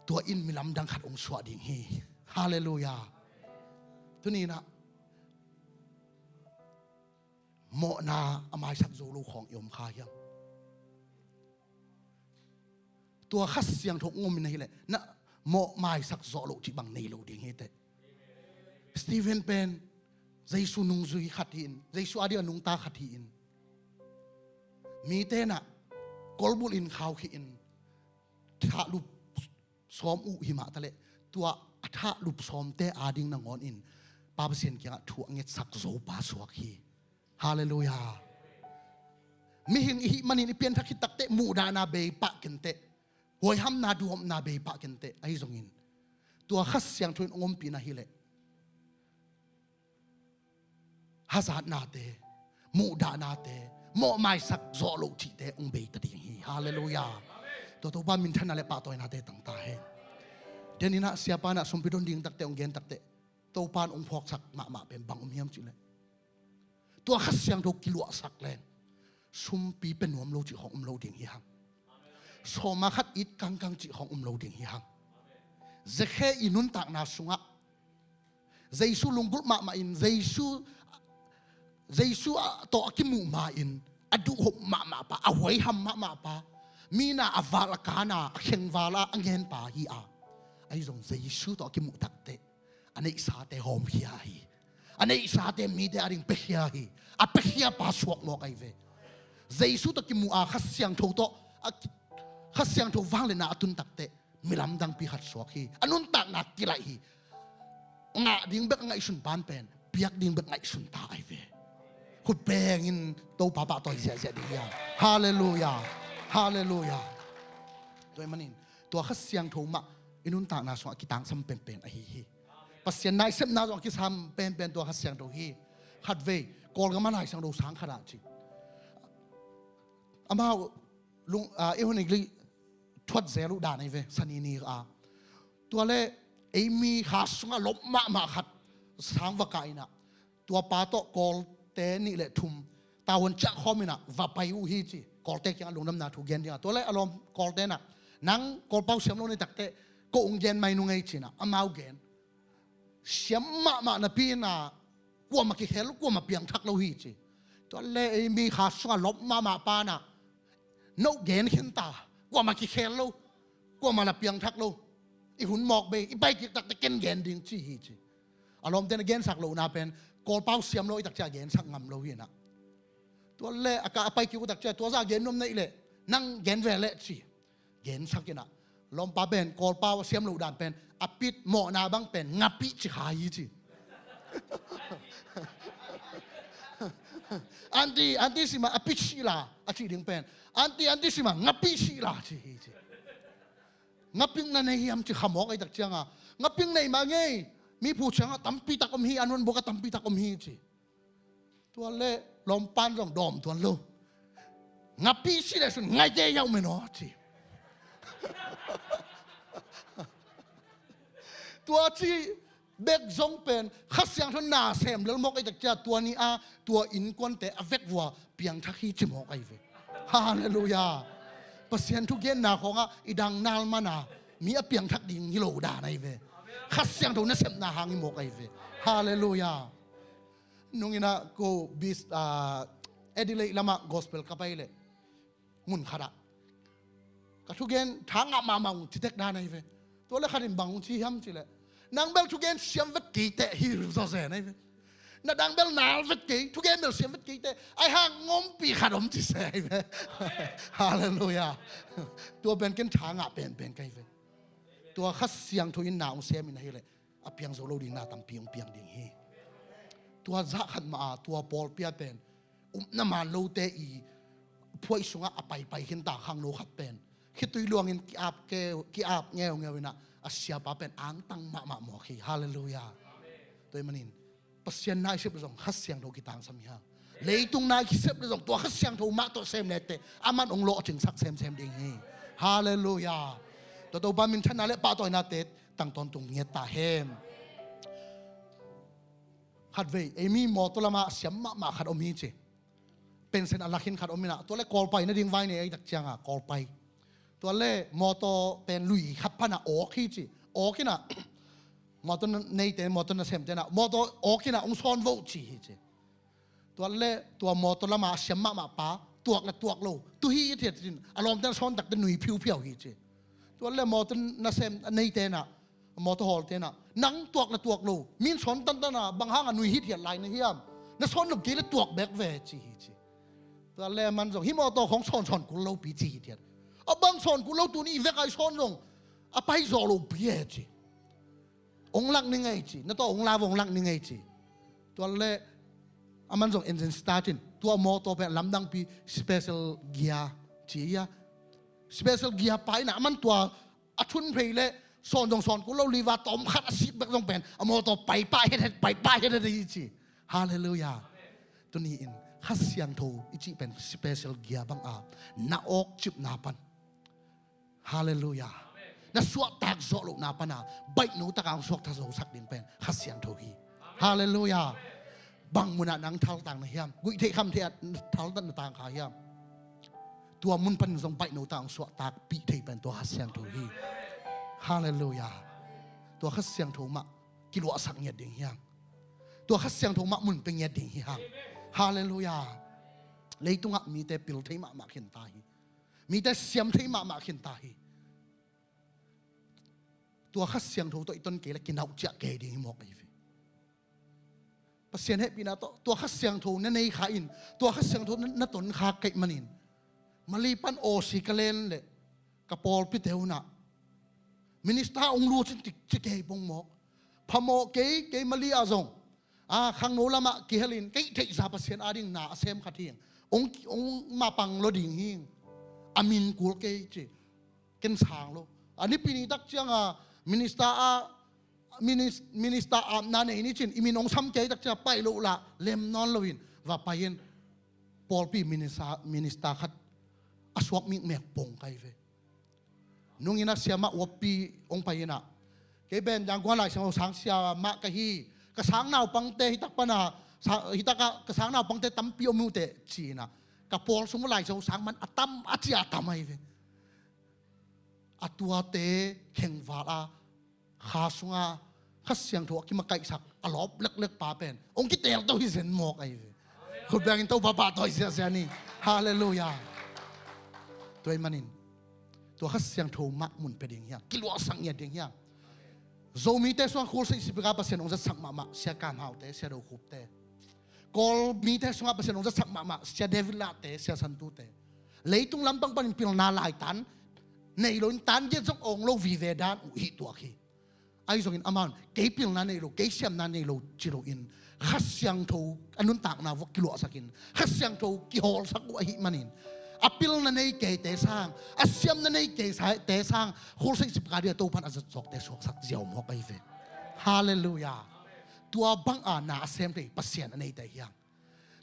Tua in mi lamdang khat hong suah ding hi. Halleluiah. Tuni-in ah mawhna a maisak zo lo khawng i om kha hiam? Tua Kha Siangtho hong om in ahih leh na mawh maisak zawh loh cih bang nei lo ding hi teh. Stephen pen Jesu nungzui khat hi-in, Jesu a ding a nungta khat hi-in, mite in ah kolbulh in khau khih in thahlup sawm uh hi mah taleh, tua a thahlup sawmte a ding nangawn in Pa Pasian kiangah thu a ngetsak zo pa suak hi. Halleluiah. Mihing i hih manin i pianthak khit takteh muhdahna bei pah kei inteh, huaihamna duhopna bei pah kei inteh. Ahi zongin tua Kha Siangtho in hong ompih in ahih leh hazatnate, muhdahnate, mawh maisak zawh loh cihte hong bei ta ding hi. Halleluiah. Tua Topa minthanna le pahtawinate tang ta hen. Denin ah siapa in ah sumpi don ding takteh hong gen takteh, Topa in hong phawksak mahmah pen bang om hiam cih leh, tua Kha Siangtho kiluahsak leng sumpi pia nuam lo cih khawng om lo ding hi hang. Sawma khat it kangkang cih khawng om lo ding hi hang. Zakhe i nuntakna sungah Jesu lunggulh mahmah in, Jesu, Jesu a tawh a kimuh ma-in a duhhop mahmah pa, a huaiham mahmah pa, mi in ah a val a kan a, a khengval a a ngen pa hi a, ahi zong Jesu tawh a kimuh takteh a neihsate hawmkhia hi. A neihsate mite a ding piakhia hi. A piakhia pa suak mawk ahi ve. Jesu tawh kimuh a Kha Siangtho tawh a ki-, Kha Siangtho vangliatna a tun takteh mi lamdangpi khat suak hi. A nuntakna kilaih hi. Ngah ding bek a ngaihsun pan pen piak ding bek ngaihsun ta ahi ve. Khut bengin Topa pahtawi ziahziah ding hi hang. Halleluiah. Halleluiah. Tua ahih manin tua Kha Siangtho mah i nuntakna sungah a kitangsam penpen ahi hi. Pasian na i sepna zong a kisam penpen tua Kha Siangtho hi. Khatvei Kawlgam a Lai Siangtho sang khat ah ci, amau lung, ah, i hun igli thuat zel uh dan ahi ve, sani ni a. Tua le ei mi kha sungah lawp mahmah khat sang va kah in ah, tua pa tawh Kawlte nih le thum tavuan ciah khawm in ah va pai uh hi ci. Kawlte kiangah lungdamna thu gen ding a, tua le a lawm Kawlte in ah, nang Kawlpau siam lo na hih takteh ko hong gen mai nung ei ci in ah amau gen. Siam mahmah napi in ah kuamah kikhel lo, kuamah piangthak lo hi ci. Tua le ei mi kha sungah lawp mahmah pa in ah, no gen khin ta, kuamah kikhel lo, kuamah na piangthak lo, i hun mawk bei, i pai kik takteh ken gen ding ci hi ci. A lawmte in a gensak lohna pen Kawlpau siam lo i tak ciang gensak ngam lo hi in ah. Tua le a ka a pai kik uh tak ciang tua zah gen nuam na hih leh nang gen ve leh ci. Gensak in ah lawmpa pen Kawlpau a siam loh dan pen a pit mawhna bang pen ngapih ci kha hi ci. Aunty, aunty sima a pit sih la a cih ding pen, aunty, aunty sima ngapih sih la ci hi ci. Ngaping na nei hiam ci kha mawk ahi tak ciang a, ngaping nei mah ngei, mi phu ciangah tampi tak om hi, a nuan buak a tampi tak om hi ci. Tua le lawmpa in zong dawm tuan lo. Ngapih sih le sun ngaite yau men aw ci. Tua ci bek zong pen Kha Siangtho na sem lel mawk ahi tak ciang tua ni a tua innkuante a vekvua piangthak hi ci mawk ahi ve. Halleluiah. Pasian thugenna khawngah i dang nal man a mi a piangthak ding hi lo dan ahi ve. Kha Siangtho nasepna hang hi mawk ahi ve. Halleluiah. Nung in ah ko bis, ah, Adelaide lamah gospel ka pai leh mun khatah ka thugen tha ngah mahmah ung ci tek dan ahi ve. Tua le khat in bang ung ci hiam cih leh, nang bel thugen siam vet kei teh hi zaw zen ahi ve. Na dang bel nal vet kei, thugen bel siam vet kei teh, ahi hang ngompi khat om ci se ahi ve. Halleluiah. Tua pen ken tha ngah penpen ka hi ve. Tua Kha Siangtho in na ung sem in ahih leh a piang zo lo ding na tampi hong piang ding hi. Tua zah khat mah a tua pawlpi a pen upna man lote i phuaih sungah a paipai khinta khangno khat pen khitui luangin ki-ap ke, ki-ap ngeungeu in ah a siapa pen angtang mahmah mawk hi. Halleluiah. Tua ahih manin Pasian na i sep le zong Kha Siangtho kitangsam hi hang. Leitung na i kisep le zong tua Kha Siangtho mah tawh sem le teh aman hong lawhcingsak semsem ding hi. Halleluiah. Tua Topa minthanna le pahtawinate tang tawntung ngiat ta hen. Khatvei ei mi mawtaw lamah siam mahmah khat om hi ci. Pension a lakhin khat om in ah, tua le Kawlpai nading vai nei ahi tak ciang a Kawlpai. Tua le mawtaw pen lui khat pan a awk hi ci. Awk in ah mawtaw neite, mawtaw nasemte in ah mawtaw awk in ah hong sawn vo ci hi ci. Tua le tua mawtaw lama a siam mahmah pa tuak le tuak lo tu hi i thiat in a lawmte na sawn takte nui phiuphiau hi ci. Tua le mawtaw nasem a neite na mawtaw hawlte na nang tuak le tuak lo min sawn tantan a bang hang a nui hi thiat lai na hiam? Na sawn lo kei le tuak bek ve ci hi ci. Tua le man zong hi mawtaw khong sawn sawn kul lo pi ci hi thiat. A bang sawn kul lo tuni i vek ai sawn zong a pai zawh lo pi e ci. Ong lak ni ngei ci na tawh ong la vong lak ni ngei ci. Tua le a man zong engine start in tua mawtaw pen lamdangpi special gear ci ia. Special gear pa ina a man tua a thun phei le sawn zong sawn kul lo liva tawm khat a sik bek zong pen a mawtaw pai pah het het pai pah het het hi ci. Halleluiah. Tuni in Kha Siangtho i cih pen special gear bang a na awk cipna pan Halleluiah. Na suahtak zawh lohna pana baihno taka hong suakta zosak ding pen Kha Siangtho hi. Halleluiah. Bang munah nang thaltang na hiam? Guih theih kham theih a thaltang na tang kha hiam? Tua mun panin zong baihno taka hong suahtakpih thei pen tua Kha Siangtho hi. Halleluiah. Tua Kha Siangtho mah kiluahsak ngiat ding hiam? Tua Kha Siangtho mah mun pe ngiat ding hi hang. Halleluiah. Leitungah mite pil thei mahmah khinta hi. Mite siam thei mahmah khinta hi. Tua Kha Siangtho tawh i ton kei le kinauh ciah kei ding hi mawk ahi ve. Pasian hehpihna tawh tua Kha Siangtho na nei kha in tua Kha Siangtho na, na ton kha keih manin Mali pan awsi ka len le ka pawlpite unah minister ong lut in tik ci kei pong mawk. Phamawh kei kei Mali ah zong a khangno lamah kihelin kei theihza Pasian ading na a sem khat hing. Ong, ong mapang lo ding hing. A min kul kei ci. Ken sang lo a nipi ni tak cianga minister a minis- minister apna nei ni cin i min ong sam kei tak cianga pai lo la lem nawn loin va pai in pawlpi minister, minister khat a suak mikmek pong kai ve. Nungin a siamah uappi ong pai inah kei ben dangguan Lai Siangtho sang siamah ka hi. Ka sang naupangte hitak pana sa- hitaka ka sang naupangte tampi om ute ci inah ka pawl sung Lai Siangtho sang man a tam a cia a tam ahi ve. A tuate khengval a kha sunga Kha Siangtho a kimakaihsak a lawp leklek pa pen ong kitel to hi zen mawk ahi ve. Khut bengin Topa pahtawi siasia ni. Halleluiah. Tua ih manin tua Kha Siangtho mah mun pe ding hiam? Kiluahsak ngiat ding hiam? Zomite sungah khulsih sipika Pasian ong zatsak mahmah Sia Kam Haute, Sia Do Khupte. Kawl mite sungah Pasian ong zatsak mahmah Sia David Lahte, Sia Santute. Leitung lampang panin pilna laitan nei loin tan giat zong ong lo vive dan uh hih tuak hi. Ahi zongin amau in kei pilna nei lo kei siamna nei lo ci loin Kha Siangtho a nuntakna vuah kiluahsakin Kha Siangtho kihawlsak uh ahih manin a pilna nei keite sang a siamna nei keite sang khulsih sipika dia Topan a zatzawkte suaksak ziau mawk ahi ve. Halleluiah. Tua banga na a sem thei Pasian a neite hiam?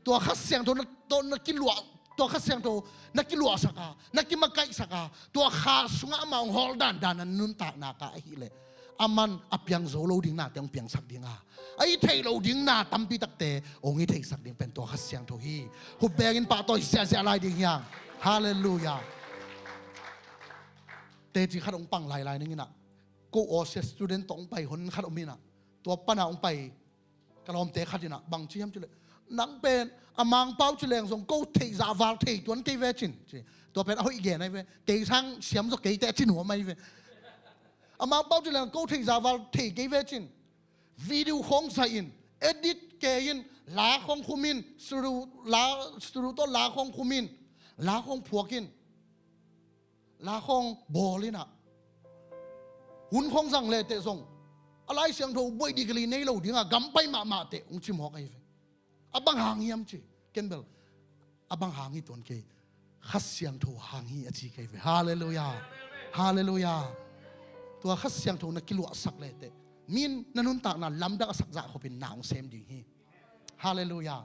Tua Kha Siangtho na, tua na kiluah, tua Kha Siangtho na kiluahsaka na kimakaihsaka tua kha sungah amah hong hawl dandan a nuntakna ka ahileh aman a piang zo lo ding nate hong piangsak dinga a i theih lo ding na tampi takte hong i theihsak ding pen tua Kha Siangtho hi. Khut bengin pahtawi siahsiah lai ding hiang. Halleluiah. Teci khat hong pang lailai ninginah ko aw sia student tawh hong pai hon khat om inah tua pana hong pai ka lawmte khat inah bang ci hiam cileh nang pen a Mangpau ci leng zong ko theih zahval thei tuan kei ve cin ci. Tua pen a hoih gen ahi ve. Kei sang siam zaw keite a ci nuam ahi ve. A Mangpau ci leng ko theih zahval thei kei ve cin. Video khong zaih in edit kei in la khong khum in studio la studio tawh la khong khum in la khong phuak in la khong bawl inah hun khong zang lehteh zong a Lai Siangtho buai dikali nei lo dinga gampai mahmah teh hong ci mawk ahi ve. A bang hang hiam ci ken bel a bang hang hi tuan kei Kha Siangtho hang hi a ci kei ve. Halleluiah. Halleluiah. Tua Kha Siangtho na kiluahsak lehteh min na nuntakna lamdang a sakzah khopin na hong sem ding hi. Halleluiah.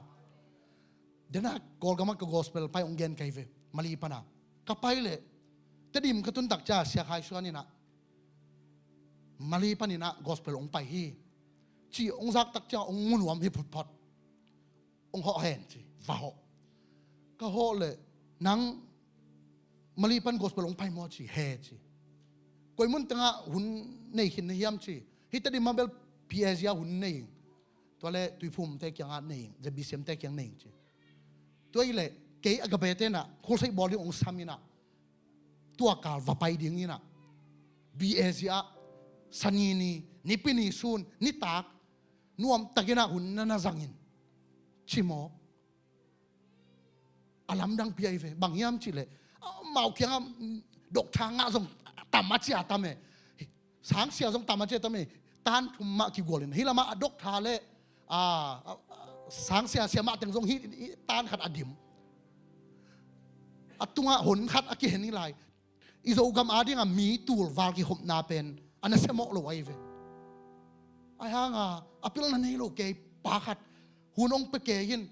Dena Kawlgamah ka gospel pai hong gen kai ve Mali pana ka pai leh Tedim ka tuntak cia siakhai suan inah Mali paninah gospel hong pai hi. Ci hong zaktak cia hong munuam hi phutphot. Hong hawh hen ci va hawh. Ka hawh leh nang Mali pan gospel hong pai maw ci he ci. Koi mun tengah hun nei khin na hiam ci. Hi Tedim ah bel P A Z ah hun nei. Tua le Tuiphumte kiangah nei ing, Z B C M te kiang nei ing ci. Tua i le kei a gabete inah khualsei bawl ding ong sam inah, tua kal va pai ding inah, B A Z ah, Sani ni, Nipi ni sun, nitak nuamtak inah hun na na zang in, ci mawk. A lamdang pi ahi ve. Bang hiam cih leh, amau kiangah, mm, doctor ngah zong tam a cia tam e. Sangsia zong tam a cia tam e. Tan thum mah kigual in, hih lamah a doctor le, a, a, a, sangsia siamah teng zong hih, hih tan khat a dim. A tungah hon khat a kihen hi lai. I Zogam adingah mi tul val kikhopna pen a nasia mawh lo ahi ve. Ahi hanga a pilna nei lo kei pa khat hun ong pia kei in,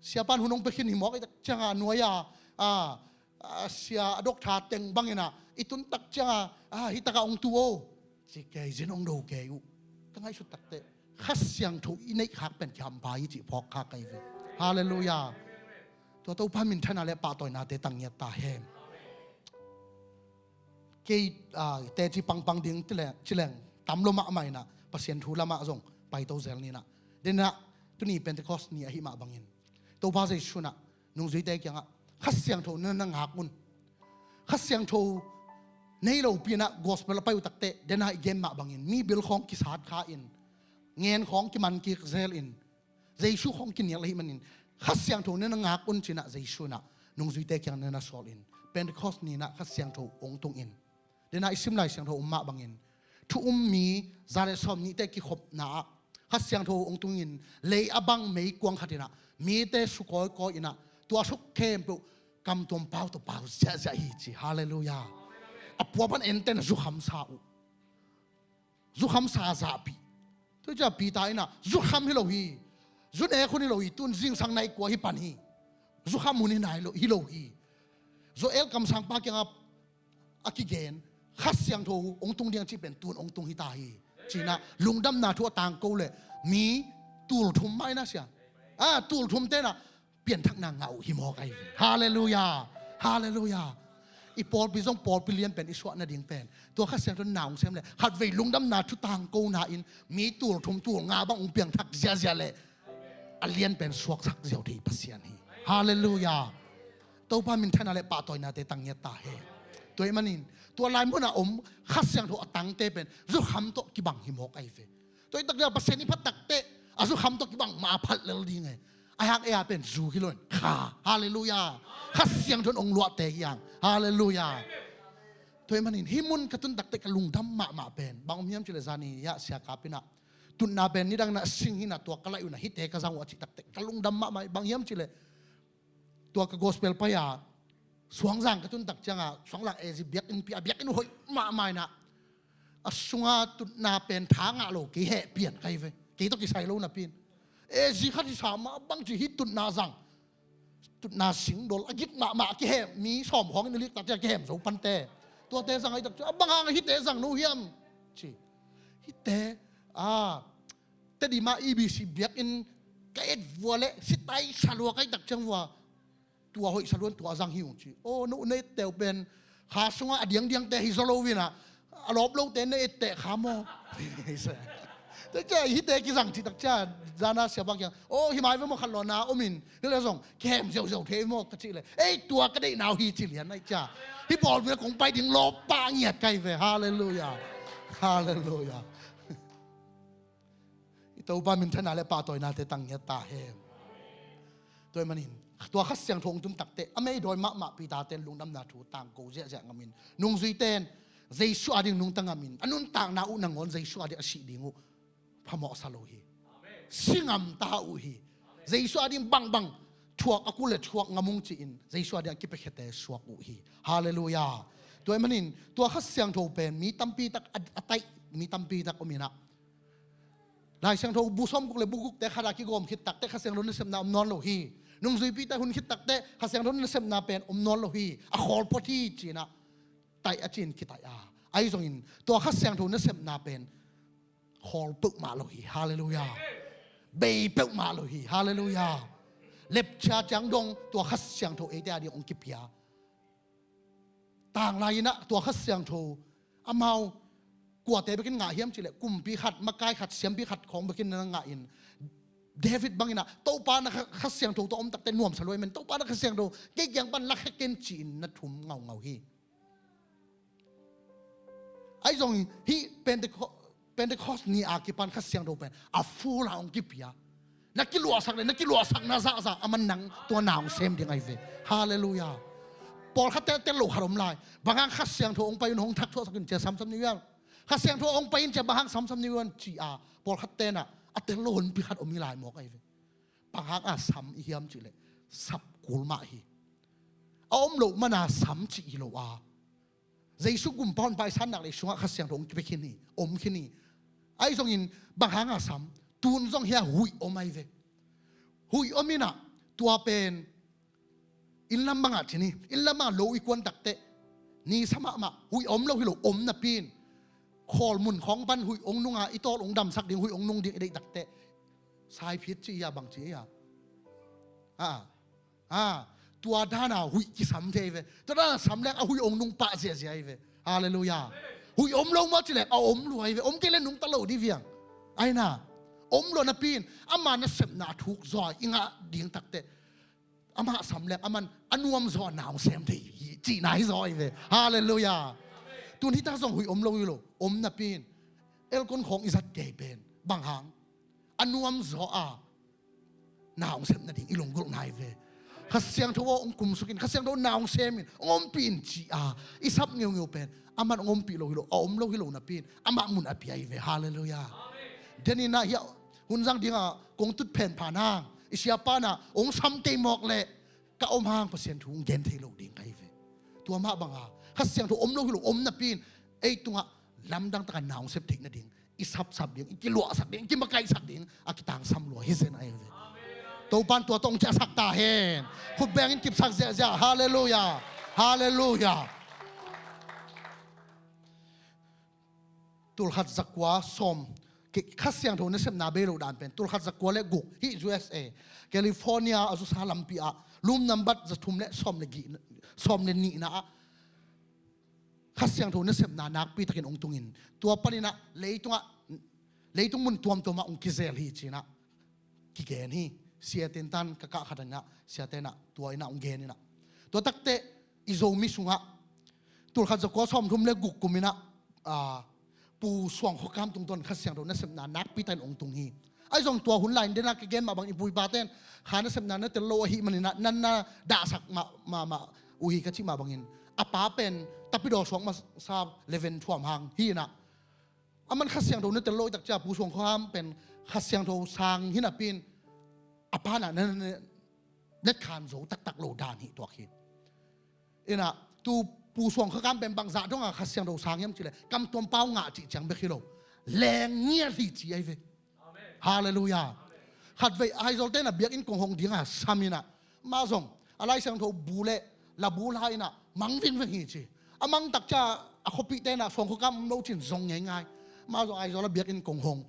siapan hun ong pia khin hi mawk, i tak cianga nuai a, a, a sia a doctor teng bangin ah i tun tak cianga, a, hih takah ong tu o, ci kei zin ong do kei uh. Ka ngaihsut takteh Kha Siangtho i neih khak pen kihampa hi cih phawk khak ahi ve. Halleluiah. Tua Topa minthanna le pahtawinate tang ngiat ta hen. Kei, ah, teci pangpang ding cileng, cileng tam lo mahmah inah, Pasian thu lamah zong paito zel ninah. Denah, tuni Pentecost ni ahi mah bangin Topa Jesu nah nungzuite kiangah Kha Siangtho na na ngak un. Kha Siangtho nei lopi inah gospel a pai uh takteh, denah i gen mah bangin mi bil khawng kisat kha in, ngen khawng kiman kik zel in, Jesu khawng kinial ahih manin, Kha Siangtho na na ngak un cinah Jesu nah nungzuite kiang na na sawl in, Pentecost ninah Kha Siangtho ong tung in. Denah i sim Lai Siangtho um mah bangin, thu um mi za le sawm nihte kikhopna ah Kha Siangtho ong tungin, lei a bang meikuang khat inah mite sukawikawi inah, tua suk khempeuh kamtuam pau tawh pau ziahziah hi ci. Halleluiah. A pua pan enten a zukhamsa uh. Zukhamsa zahpih. Tua cia Peter inah zukham hi lo hi. Zu nek hun hi lo hi, tun zingsang nai kua hi pan hi. Zukham hun hi nai lo, hi lo hi. Joel kamsangpa kiangah a kigen, Kha Siangtho ong tung ding a cih pen tun ong tung hi ta hi. Cinah lungdamna thu a tangko le mi tul thum mah inah sia, a, tul thum tenah pianthakna ngah uh hi mawk ahi ve. Halleluiah. Halleluiah. I pawlpi zong pawlpi lian pen i suah nading pen tua Kha Siangtho na ong sem le khatvei lungdamna thu tangkona in mi tul thum tul nga bang ong piangthak ziahziah le a lian pen suaksak ziau thei Pasian hi. Halleluiah. Topa minthanna le pahtawinate tang ngiat ta hen. Tua ahih manin tua lai munah om Kha Siangtho a tangte pen zukham tawh kibang hi mawk ahi ve. Tua i takte Pasian i phat takteh a zukham tawh kibang mah a phat lel ding e. Ahi hang ei a pen zu hi lo in kha. Halleluiah. Kha Siangtho in ong luahte hi hang. Halleluiah. Tua ahih manin hih mun ka tun takteh ka lungdam mahmah pen bang om hiam cih leh zani ah sia kap inah tutna pen nidang inah sing hi inah tua ka laih uh inah hihte ka zang uh a cih takteh ka lungdam mahmah hi. Bang hiam cih leh tua ka gospel pai-a Suangzang ka tun tak ciangah Suangzang A Z biakinn pi-a, biakinn hoih mahmah inah a sunga tutna pen tha ngah lo kei heh pian ka hi ve. Kei tawh kisai lo napi in A Z khat hi sa mah bang ci hih tutna zang. Tutna singdol a gik mahmah a kihem, mi sawm khawng in a lik tak ciah a kihem zo pante. Tuate zang ahi tak ciah a bang hang a hihte zang no hiam ci. Hihte a Tedim ah E B C biakinn ka et vua le sitai salua ka hih tak ciang vua tua hoih saluan tua a zang hi ung ci. Aw, no na etteu pen kha sungah a diangdiangte hi zaw lo inah a lawp lote na etteh kha maw? Tua ciah hihte kizang cih tak ciah zana siapa kiang aw, hi mai ve maw, khat lawna om in hih le zong kihem ziauziau thei maw ka cih le ei, tua ka deihna uh hi ci lian ahi ciah hih bawlpina kong pai ding lawp pah ngiat ka hi ve. Halleluiah. Halleluiah. I Topa minthanna le pahtawinate tang ngiat ta hen. Tua ahih manin tua Kha Siangtho hong tum takteh a meidawi mahmah Peter ten lungdamna thu tangko ziahziah ngamin nungzuite in Jesu ading nungta ngamin a nuntakna uh nangawn Jesu ading a sih ding uh phamawhsa lo hi. Si ngam ta uh hi. Jesu ading bangbang thuak a kul le thuak ngam ung ci-in Jesu ading a kipiakhiate suak uh hi. Halleluiah. Tua ahih manin tua Kha Siangtho pen mi tampi tak a, a taih mi tampi tak om inah Lai Siangtho bu sawmguk le bu gukte khat a kigawm khit takteh Kha Siangtho nasepna om nawn lo hi. Nungzuipite hun khit takteh Kha Siangtho nasepna pen om nawn lo hi. A khawl phot hi ci-inah taih a ci-in kitaih a, ahi zongin tua Kha Siangtho nasepna pen khawl peuhmah lo hi. Halleluiah. Bei peuhmah lo hi. Halleluiah. Lepcia ciang dong tua Kha Siangtho eite ading hong kipia. Tanglai inah tua Kha Siangtho amau kuate bekin ngah hiam cih leh kumpi khat, makai khat, siampi khat khawng bekin na ngah in David bangin ah, Topa na Kha, Kha Siangtho tawh om takte nuamsa lua hi man, Topa na Kha Siangtho kei kiang pan lakhia ken ci-in na thum ngaungau hi. Ahi zongin hih Penteco-, Pentecost ni a kipan Kha Siangtho pen a full a hong kipia. Na kiluahsak le na kiluahsakna zahzah aman nang tua na hong sem ding ahi ve. Halleluiah. Pawlkhatte a tel lo khat om lai. Bang hang Kha Siangtho hong pai un hong thak thuahsak in cia samsam ni uh hiam? Kha Siangtho hong pai in cia bang hang samsam ni uh hiam ci-a pawlkhatte in ah a tel lo honpi khat om hi lai mawk ahi ve. Bang hang a sam i hiam cihleh sap kul mah hi. A om loh mana sam cih hi lo a, Jesu gumpa honpa i sannak lei sungah Kha Siangtho hong kipia khin hi, om khin hi. Ahi zongin bang hang a sam, tun zong hia huih om ahi ve. Huih om in ah tua pen inn lam bangah cin hi. Inn lam bangah lo i kuan takteh ni sa mahmah, huih a om lo hi lo, om napi in khawl mun khawng pan huih hong nung a, i tawl hong damsak ding, huih hong nung ding i deih takteh saiphit ci hi a, bang ci hi a, a, a, tua dan a huih kisam thei hi ve. Tua dan a sam leng a huih hong nung pah ziahziah hi ve. Halleluiah. Huih om lo maw cileh a om lua hi ve. Om kei le nungta lo dih viang. Ahi na, om lua napi in ama nasepna a thuk zaw i ngah ding takteh amah sam leng aman a nuam zaw a na hong sem thei hi cihna hi zaw hi ve. Halleluiah. Tun hita zong huih om lo hi lo, om napi in elkon khawng i zat kei pen bang hang a nuam zaw a na hong sem nading i lunggulhna hi ve. Kha Siangtho aw hong kumsuk in, Kha Siangtho na hong sem in, hong ompih in ci-a i sap ngeungeu pen aman hong ompih lo hi lo, a om lo hi lo napi in amah mun a pia hi ve. Halleluiah. Denin ah hia hun zang dingah kong tut phen phan hang i siapa in ah hong sam tei mawk leh ka om hang Pasian thu hong gen thei lo ding ka hi ve. Tua mah banga Kha Siangtho om lo hi lo, om napi in ei tungah lamdang taka na hong sep theih nading i sapsap ding, i kiluahsak ding, i kimakaihsak ding a kitangsam lua hi zen ahi ve. Topan tua tawh hong ciahsak ta hen. Khut bengin kipsak ziahziah. Halleluiah. Halleluiah. Tulkhat zakua sawm, Kha Siangtho nasepna bei lo dan pen tulkhat zakua le guk, hih U S A, California a zusa lampi ah, room number zathum le sawm le gih, sawm le nihna ah Kha Siangtho nasepna nakpi takin hong tungin tua panin ah leitungah, leitung mun tuamtuamah hong kizel hi ci-in ah kigen hi. Siate in tan ka kah khat in ah, siate in ah tua in ah hong gen in ah, tua takteh i Zomi sungah tulkhat zakua sawmthum le guk kum in ah, ah, Pu Suang Khua Kam tungtawn Kha Siangtho nasepna nakpi takin hong tung hi. Ahi zong tua hun lai-in den ah ka gen mah bang i pu i pate in kha nasepna na tel lo ahih manin ah nan na dahsak mah, mah, mah uh hi ka cih mah bangin a pa pen Tapidaw suak masa leven thuam hang hi in ah, aman Kha Siangtho na tel lo i tak ciang Pu Suang Khua Kam pen Kha Siangtho sang hi napi in a pa in ah na, na, na, netkhan zo taktak lo dan hi tuak hi. In ah tu Pu Suang Khua Kam pen bangzah dongah Kha Siangtho sang hiam cihleh kamtuam pau ngah cih ciang bek hi lo, leng ngiat hi ci ahi ve. Halleluiah. Khatvei Aizawlte in ah biakinn kong hong ding a sam in ah, mah zong a Lai Siangtho bu le labu la in ah mang vingveng hi ci. A mang tak ciang a khuapihte in ah Suang Khua Kam om lo ci-in zong ngeingai. Mah zong Aizawl a biakinn kong hong,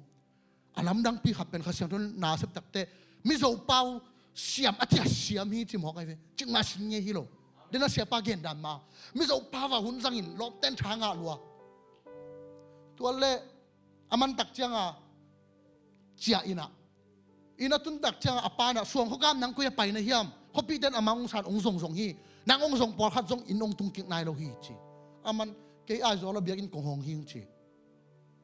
a lamdangpi khat pen Kha Siangtho na sep takteh Mizo pau siam a ciah siam hi ci mawk ahi ve. Cikmah sin ngei hi lo. Den a siapa gen dan mah Mizo pau a hun zangin lawmte in tha ngah lua. Tua le a man tak ciang a ciah in ah, inn a tun tak ciang a a pa in ah Suang Khua Kam nang koi ah pai na hiam? Khuapihte in a mang hong san hong zongzong hi. Nang hong zong pawlkhat zong inn hong tung kik nai lo hi ci. A man kei Aizawl a biakinn kong hong hi ci.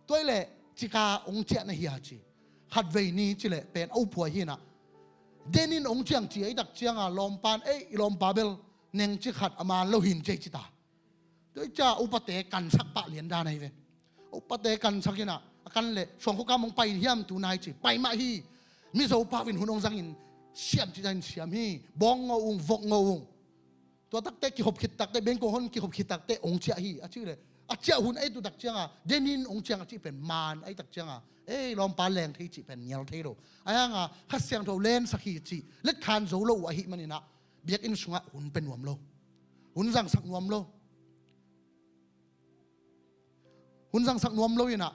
Tua hi leh cika hong ciah na hia ci. Khatvei ni ci leh pen a uphuai hi in ah, den in hong ciang ci ahi tak ciang a lawmpa in, ei, i lawmpa bel nengci khat a man lo hi in ci ei ci ta. Tua hi ciang a upate kansak pah lian dan ahi ve. A upate kansak in ah a kan leh Suang Khua Kam hong pai in hiam tu nai ci. Pai mah hi. Mizo pau in hun hong zangin siam ci ta in siam hi. Bawng ngawh ung, vok ngawh ung. Tua takteh kihop khit takteh, biakinn kong hong kihop khit takteh hong ciah hi a cih leh, a ciah hun ahi tu tak ciang a den in hong ciang a cih pen man ahi tak ciang a, ei, lawmpa leng thei cih pen nial thei lo. Ahi hang a Kha Siangtho lensak hi cih letkhan zo lo uh ahih manin ah biakinn sungah hun pia nuam lo, hun zangsak nuam lo. Hun zangsak nuam lo in ah,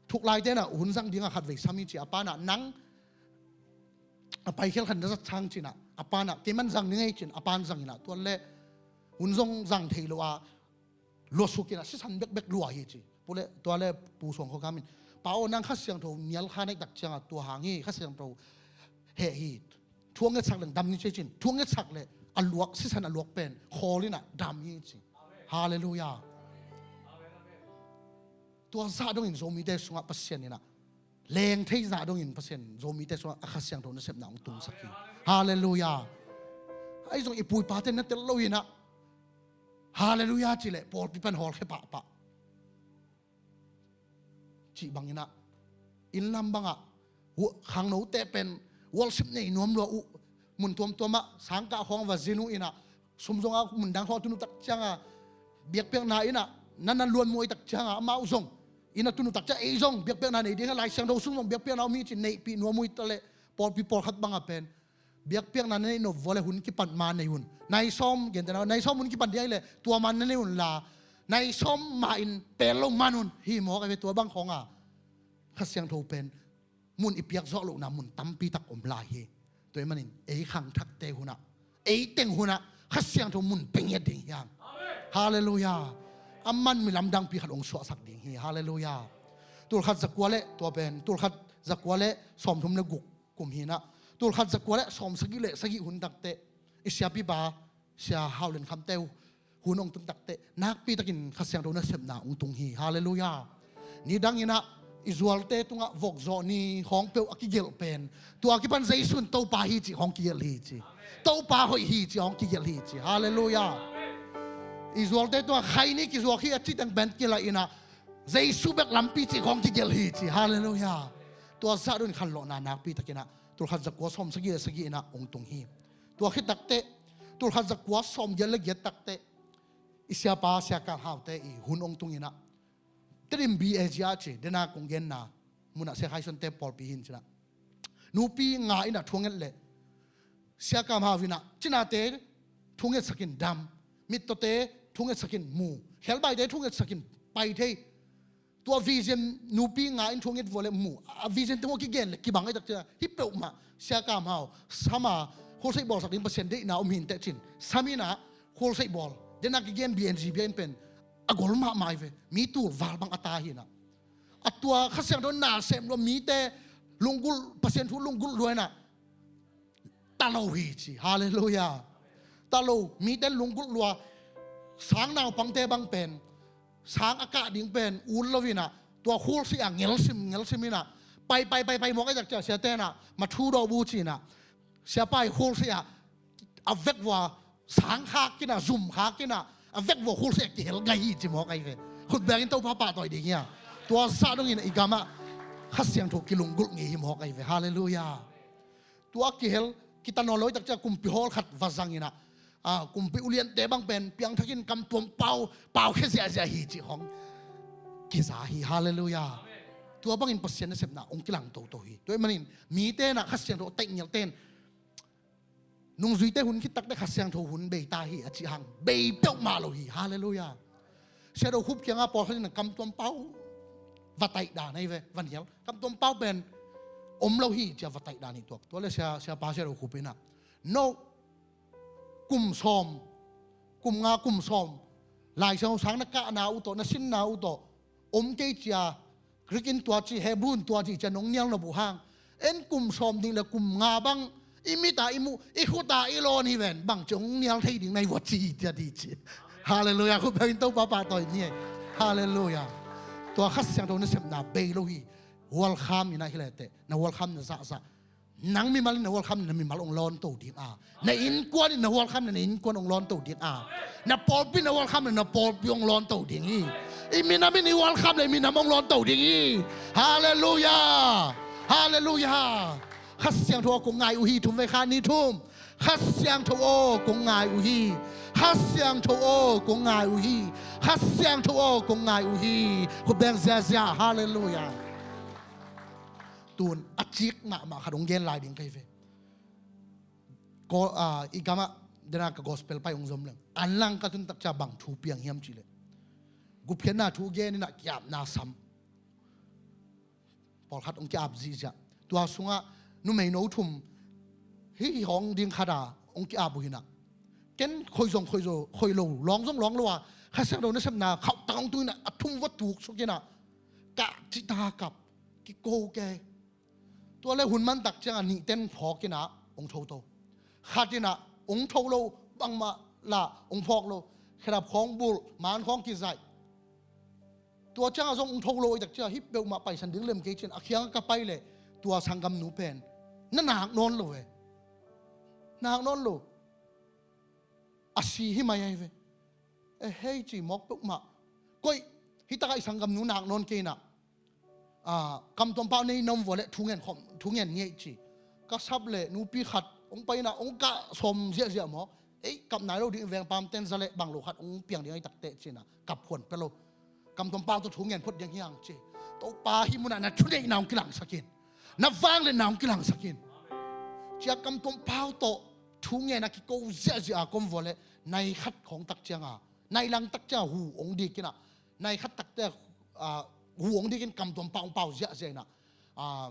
thuklaite in ah hun zang ding a khatvei sam hi ci. A pa in ah nang a paikhel khat na zat sang ci in ah, a pa in ah kei man zang ning ei ci in a pa in zang in ah, tua le hun zong zang thei lo a luasuk in ah sisan bekbek lua hi ci. Pu le, tua le Pu Suang Khua Kam in, Pa aw, nang Kha Siangtho nial kha na hih tak ciang a tua hang hi, Kha Siangtho heh hi. Thu a ngetsak leng dam ni ci-in, thu a ngetsak leh a luak, sisan a luak pen khawl in ah dam hi ci. Halleluiah. Tua zah dongin Zomite sungah Pasian in ah, leng thei zah dongin Pasian Zomite sungah a Kha Siangtho nasepna hong tungsak hi. Halleluiah. Ahi zong i pu i pate na tel lo in ah, Halleluiah cih leh pawlpi pan hawlkhia pahpah. Cih bangin ah, inn lam bangah, khangnote pen worship nei nuam lua uh, mun tuamtuam ah sangkah khawng va zin uh in ah, sum zong a mun dang khawng a tun uh tak ciang a, biakpiakna in ah na na luan muai tak ciang a, amau zong inn a tun uh tak ciang a, ei zong biakpiakna nei ding a, Lai Siangtho sung zong biakpiakna om hi ci-in neihpih nuam uh hi ta leh, pawlpi pawlkhat bangah pen biakpiakna na neih nop vua leh hun kipan ma nei un. Nai sawm, gente na, nai sawm hun kipan ding ahih leh tua ma na nei un la, nai sawm ma-in pel lo man un, hi mawk ahi ve. Tua bang khawng a Kha Siangtho pen mun i piak zawh lohna mun tampi tak om lai hi. Tua ahih manin ei khangthakte hun ah, ei teng hun ah Kha Siangtho mun pia ngiat ding hi hang. Halleluiah. Aman mi lamdangpi khat hong suahsak ding hi. Halleluiah. Tulkhat zakua leh, tua pen tulkhat zakua leh sawmthum leh guk kum hi in ah, tulkhat zakua leh sawmsagih leh sagih hun tak teh i siapipa Sia Hau Lian Kham te uh hun hong tun tak teh nakpi takin Kha Siangtho nasepna hong tung hi. Halleluiah. Nidang in ah i zualte tungah vokzawh ni khawng peuh a kigelh pen, tua kipan Jesu in Topa hi cih khawng kigelh hi ci. Topa hoih hi cih khawng kigelh hi ci. Halleluiah. I zualte tungah Khaini kizuak hi a cih teng pen kilaih in ah, Jesu bek lampi cih khawng kigelh hi ci. Halleluiah. Tua zah dongin khanlawhna nakpi takin ah tulkhat zakua sawmsagih leh sagih in ah hong tung hi. Tua khit tak teh tulkhat zakua sawmgiat leh giat tak teh i siapa Sia Kam Hau te i hun hong tung in ah, Tedim B A G ah ci, dena kong genna mun ah Sia Khai Suan te pawlpi hi in ci in ah, nupi nga in ah thu a nget leh Sia Kam Hau in ah cinate thu ngetsak in dam, mittawte thu ngetsak in mu, khelbaite thu ngetsak in pai thei. Tua vision nupi nga in thu a nget vua leh mu, a vision teng uh a kigen leh kibang ahih tak ciang a, hih peuhmah Sia Kam Hau sam a, khualseih bawlsak ding Pasian deihna om hi inteh ci-in sam in ah khualseih bawl, dena kigen B N G bia in pen a gol mahmah hi ve. Mi tul val bang a ta hi in ah, a tua Kha Siangtho nasem lua, mite lunggulh, Pasian thu lunggulh lua in ah, ta lo hi ci. Halleluiah. Ta lo, mite lunggulh lua, sang naupangte bang pen sang a kah ding pen ut lo in ah, tua khualseih ah ngelsim ngelsim in ah, pai pai pai pai mawk ahih tak ciang a siate in ah ma thu dawh bu ci in ah, siapa i khualseih ah a vek vua sang khak in ah, zum khak in ah, a vek vua khualseih ah kihel gai hi ci mawk ahi ve. Khut bengin Topa pahtawi ding hi a. Tua zah dongin i gamah Kha Siangtho kilunggulh ngei hi mawk ahi ve. Halleluiah. Tua kihel, kita nawn lo ahih tak ciang kumpi hall khat va zang in ah, a, kumpi uliante bang pen piangthak in kamtuam pau, pau khia ziahziah hi cih khawng kiza hi. Halleluiah. Tua bangin Pasian nasepna hong kilang toto hi. Tua ahih manin mite in ah Kha Siangtho a taih ngialte in nungzuite hun khit tak teh Kha Siangtho hun bei ta hi a cih hang bei peuhmah lo hi. Halleluiah. Sia Do Khup kiangah pawlkhat in kamtuam pau va taih dan ahi ve, va nial. Kamtuam pau pen om lo hi ci-a va taih dan hi tuak. Tua leh sia, siapa Sia Do Khup in ah, no, kum sawm, kum nga, kum sawm Lai Siangtho sang na kahna uh tawh, na sinna uh tawh om kei ci-a, Greek in tua ci, Hebrew in tua ci ci-a nong nial nop uh hang, en kum sawm ding leh kum nga bang i mit a i muh, i khut a i lawn hi ven, bangci hong nial thei ding na hi vua ci hi ci-a, ci. Halleluiah. Khut bengin Topa pahtawi ni. Halleluiah. Tua Kha Siangtho nasepna bei lo hi. Hualkham in ah hi leh teh, na hualkham na zahzah, nang mimal in na hualkham na mimal hong lawnto ding a, na innkuan in na hualkham na na innkuan hong lawnto ding a, na pawlpi in na hualkham na na pawlpi hong lawnto ding hi. I minam in i hualkham na i minam hong lawnto ding hi. Halleluiah. Halleluiah. Kha Siangtho aw kong ngai uh hi, thum vei kha ni thum. Kha Siangtho aw kong ngai uh hi. Kha Siangtho aw kong ngai uh hi. Kha Siangtho aw kong ngai uh hi. Khut beng ziahziah. Halleluiah. Tun a cik mahmah khat hong gen lai ding ka hi ve. Ko, a, i gamah dena ka gospel pai hong zom leng, an lang ka tun tak ciang bang thu piang hiam cih leh, gupkhiatna thu gen in ah ki-apna sam. Pawlkhat hong ki-ap zihziah. Tua sungah numeino thum hih hawng ding khat a hong ki-ap uh hi in ah, ken khoih zong khoih zo, khoih lo, lawng zong lawng lo a, Kha Siangtho nasepna khauhtak hong tung in ah, a thum va tuksuk in ah, kah cihtak a kap, kiko kei. Tua le hun mantak ciangah nihten phawk inah hong tho to. Khat inah hong tho lo, bangmah lah hong phawk lo. Khedap khawng bulh, man khawng kizaih. Tua ciangah zong hong tho lo i tak ciangah hih peuhmah paisan ding lem kei cin a khiangah ka pai leh tua sanggamnu pen na nak nawn lo ve. Nak nawn lo. A si hi mai ahi ve. E hei ci mawk peuhmah. Koih, hih takah i sanggamnu nak nawn kei inah, a, kamtuam pau nei na om vua leh thu ngen khawm, thu ngen ngei ci. Ka sap leh nupi khat hong pai inah hong kah sawm ziahziah maw. Ei, kap nai lo ding, vengpamten za leh bang lo khat hong piang ding ahi takteh ci inah kap huan pia lo. Kamtuam pau tawh thu ngen phot ding hiang ci. Topa, hih munah na thuneihna hong kilangsak in. Na vangliatna hong kilangsak in. Cia kamtuam pau tawh thu ngen a kiko ziahziah a ka om vua leh nai khat khawng tak ciangah, nai lang tak ciangah hu hong dik inah, nai khat takte, ah, hu hong dik in kamtuam pau hong pau ziahziah inah, ah,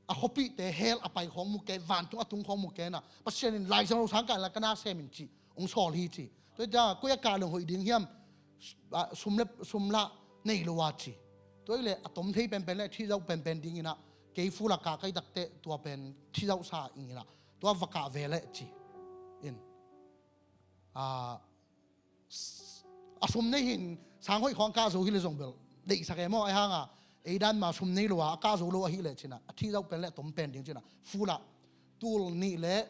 a khuapihte hell a pai khawng mu kei, vantung a tung khawng mu kei inah, Pasian in Lai Siangtho sang kah inla ka na sem in cih hong sawl hi ci. Tua hi ta, koi a kah leng hoih ding hiam, ah, sum le, sum lah nei lo a ci. Tua hi leh a tom thei penpen leh thih zauh penpen ding inah, kei full a kah ka hih takteh tua pen thih zauh sa ing inah, tua va kah ve leh ci. In, ah, a sum nei hi in, sang hoih khawng a kah zo hi leh zong bel deihsak e maw, ahi hangah ei dan mah sum nei lo a, a kah zo lo ahih leh ci inah, a thih zauh pen leh a tom pen ding ci inah, full ah tul nih leh,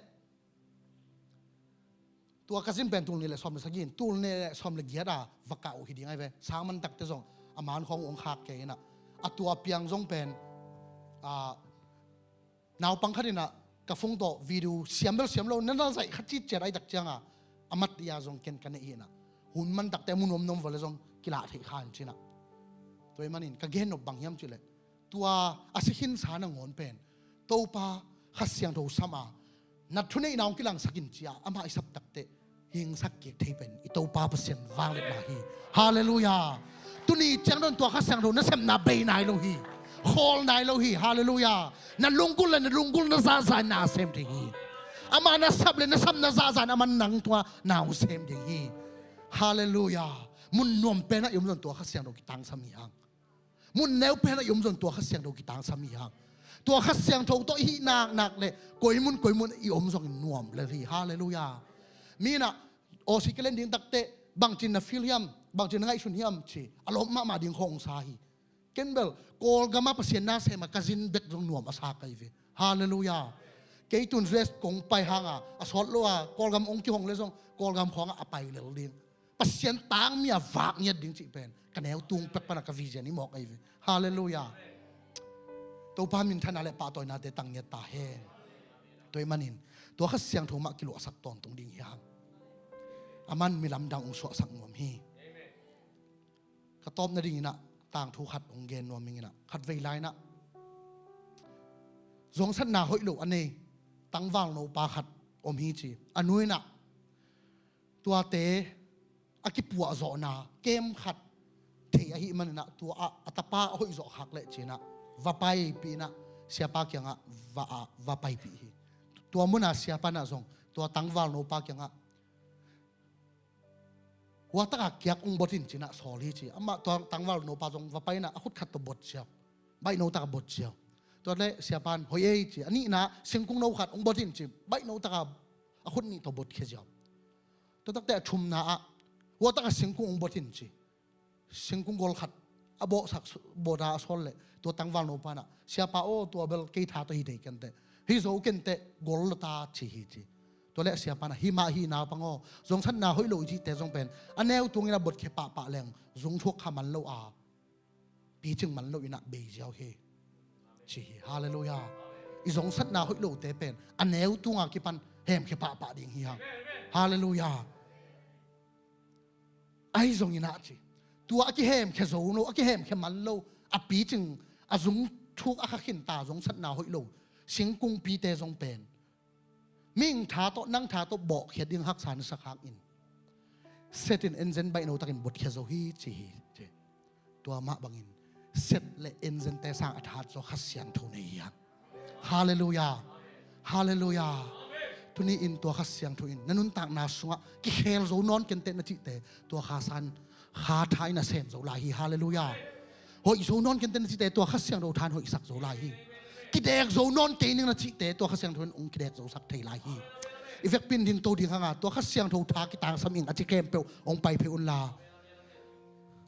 tua ka zin pen tul nih leh sawm leh sagih in, tul nih leh sawm leh giat a va kah uh hi ding ahi ve. Sang mantakte zong a man khawng uh hong khak kei inah, a tua piang zong pen, ah, naupang khat inah ka phone tawh video siam bel siam lo, na na zaih kha citciat ahi tak ciangah a mat ia zong ken ka neih hi inah, hun mantakte a mu nuamnuam vua leh zong kilah theih kha in ci inah. Tua ahih manin ka gen nop bang hiam cih leh, tua a si khinsa nangawn pen Topa Kha Siangtho sam a, na thuneihna hong kilangsak in ci-a amah i sap takteh hingsak kik thei pen i Topa Pasian vangliatna hi. Halleluiah. Tuni ciang dong tua Kha Siangtho nasepna bei nai lo hi. Khawl nai lo hi. Halleluiah. Na lunggulh le na lunggulh na zahzah in na sem thei hi. Amah na sap le na sap na zahzah in amah nang tungah na hong sem ding hi. Halleluiah. Mun nuam penah i om zong tua Kha Siangtho kitangsam hi hang. Mun neu penah i om zong tua Kha Siangtho kitangsam hi hang. Tua Kha Siangtho tawh i hih naknak le koi mun koi mun i om zongin nuam lel hi. Halleluiah. Mi inah Aussie ka len ding takteh bangcin na feel hiam, bangcin na ngaihsun hiam ci a lawp mahmah ding khawng sa hi. Ken bel Kawlgam ah Pasian na sem a ka zin bek zong nuam a sa ka hi ve. Halleluiah. Kei tun U S kong pai hangah a sawt lo a Kawlgam hong kihong le zong Kawlgam khawngah a pai lel ding, Pasian tangmi a vak ngiat ding cih pen ka neu tung pek panah ka vision i mawk ahi ve. Halleluiah. Topa minthanna le pahtawinate tang ngiat ta hen. Tua ahih manin tua Kha Siangtho mah kiluahsak tawntung ding hi hang. Aman mi lamdang hong suahsak nuam hi. Ka tawp nading inah tangthu khat hong gen nuam ing inah, khatvei lai inah zongsatna hoih lo a nei tangvalno pa khat om hi ci. A nu inah tuate a kipuahzawhna kem khat thei ahih man inah tua ah a tapa a hoihzawh khak leh ci inah va paipih inah siapa kiangah va, ah, va paipih hi. Tua munah siapa inah zong tua tangvalno pa kiangah hua takah kiak hong bot in ci inah sawl hi ci. Amah tua tangvalno pa zong va pai inah a khut khat tawh bot ziau. Baihno takah bot ziau. Tua leh siapa in hoih ei ci. A nihna singkung no khat hong bot in ci. Baihno takah a khut nih tawh botkhia ziau. Tua takteh a thumna ah hua takah singkung hong bot in ci. Singkung gol khat a bawhsak, bawhda a sawl leh tua tangvalno pa inah siapa aw, tua bel kei tha tawh hi thei kenteh, hi zo kenteh gol lo ta ci hi ci. Tua leh siapa inah hih mah hi naupang aw, zongsatna hoih lo i cihte zong pen a neu tung inah botkhia pahpah leng zung thuak kha man lo a picing man lo inah bei ziau hi ci hi. Halleluiah. I zongsatna hoih lote pen a neu tunga kipan hemkhia pahpah ding hi hang. Halleluiah. Ahi zong inah ci, tua a kihemkhia zo lo, a kihemkhia man lo, a picing, a zung thuk a kha khinta zongsatna hoih lo singkungpite zong pen mihing tha tawh, nang tha tawh bawhkhia ding haksa na sak hangin set in engine baihno takin botkhia zo hi ci hi ci. Tua mah bangin set le engine te sang a that zaw Kha Siangtho nei hi hang. Halleluiah. Halleluiah. Tuni in tua Kha Siangtho in na nuntakna sungah kikhel zo nawn kenteh na cihte tua Kha Siang, Kha tha in a sem zo lai hi. Halleluiah. Hoih zo nawn kenteh na cihte tua Kha Siangtho tha in hoihsak zo lai hi. kidek zo nawn kei ning na cihte tua Kha Siangtho in hong kidek zosak thei lai hi. I vekpi in dingto ding hanga tua Kha Siangtho tha kitangsam ing a ci khempeuh hong pai phei unla.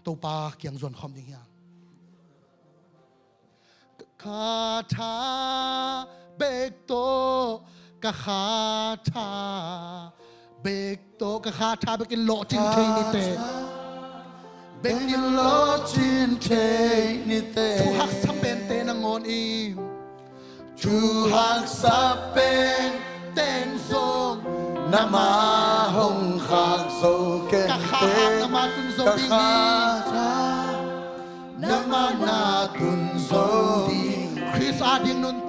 Topa kiang zuan khawm ding hi a. Ka kha tha bek tawh, ka kha tha bek tawh, ka kha tha bekin lawhcin thei nite. Bekin lawhcin thei nite. Thu haksa pente nangawn in. Thu haksa pen teng zong nama hong khak zo kei. Ka kha hak nama tun zo ding hi. Nama na tun zo ding. Khrist a ding nun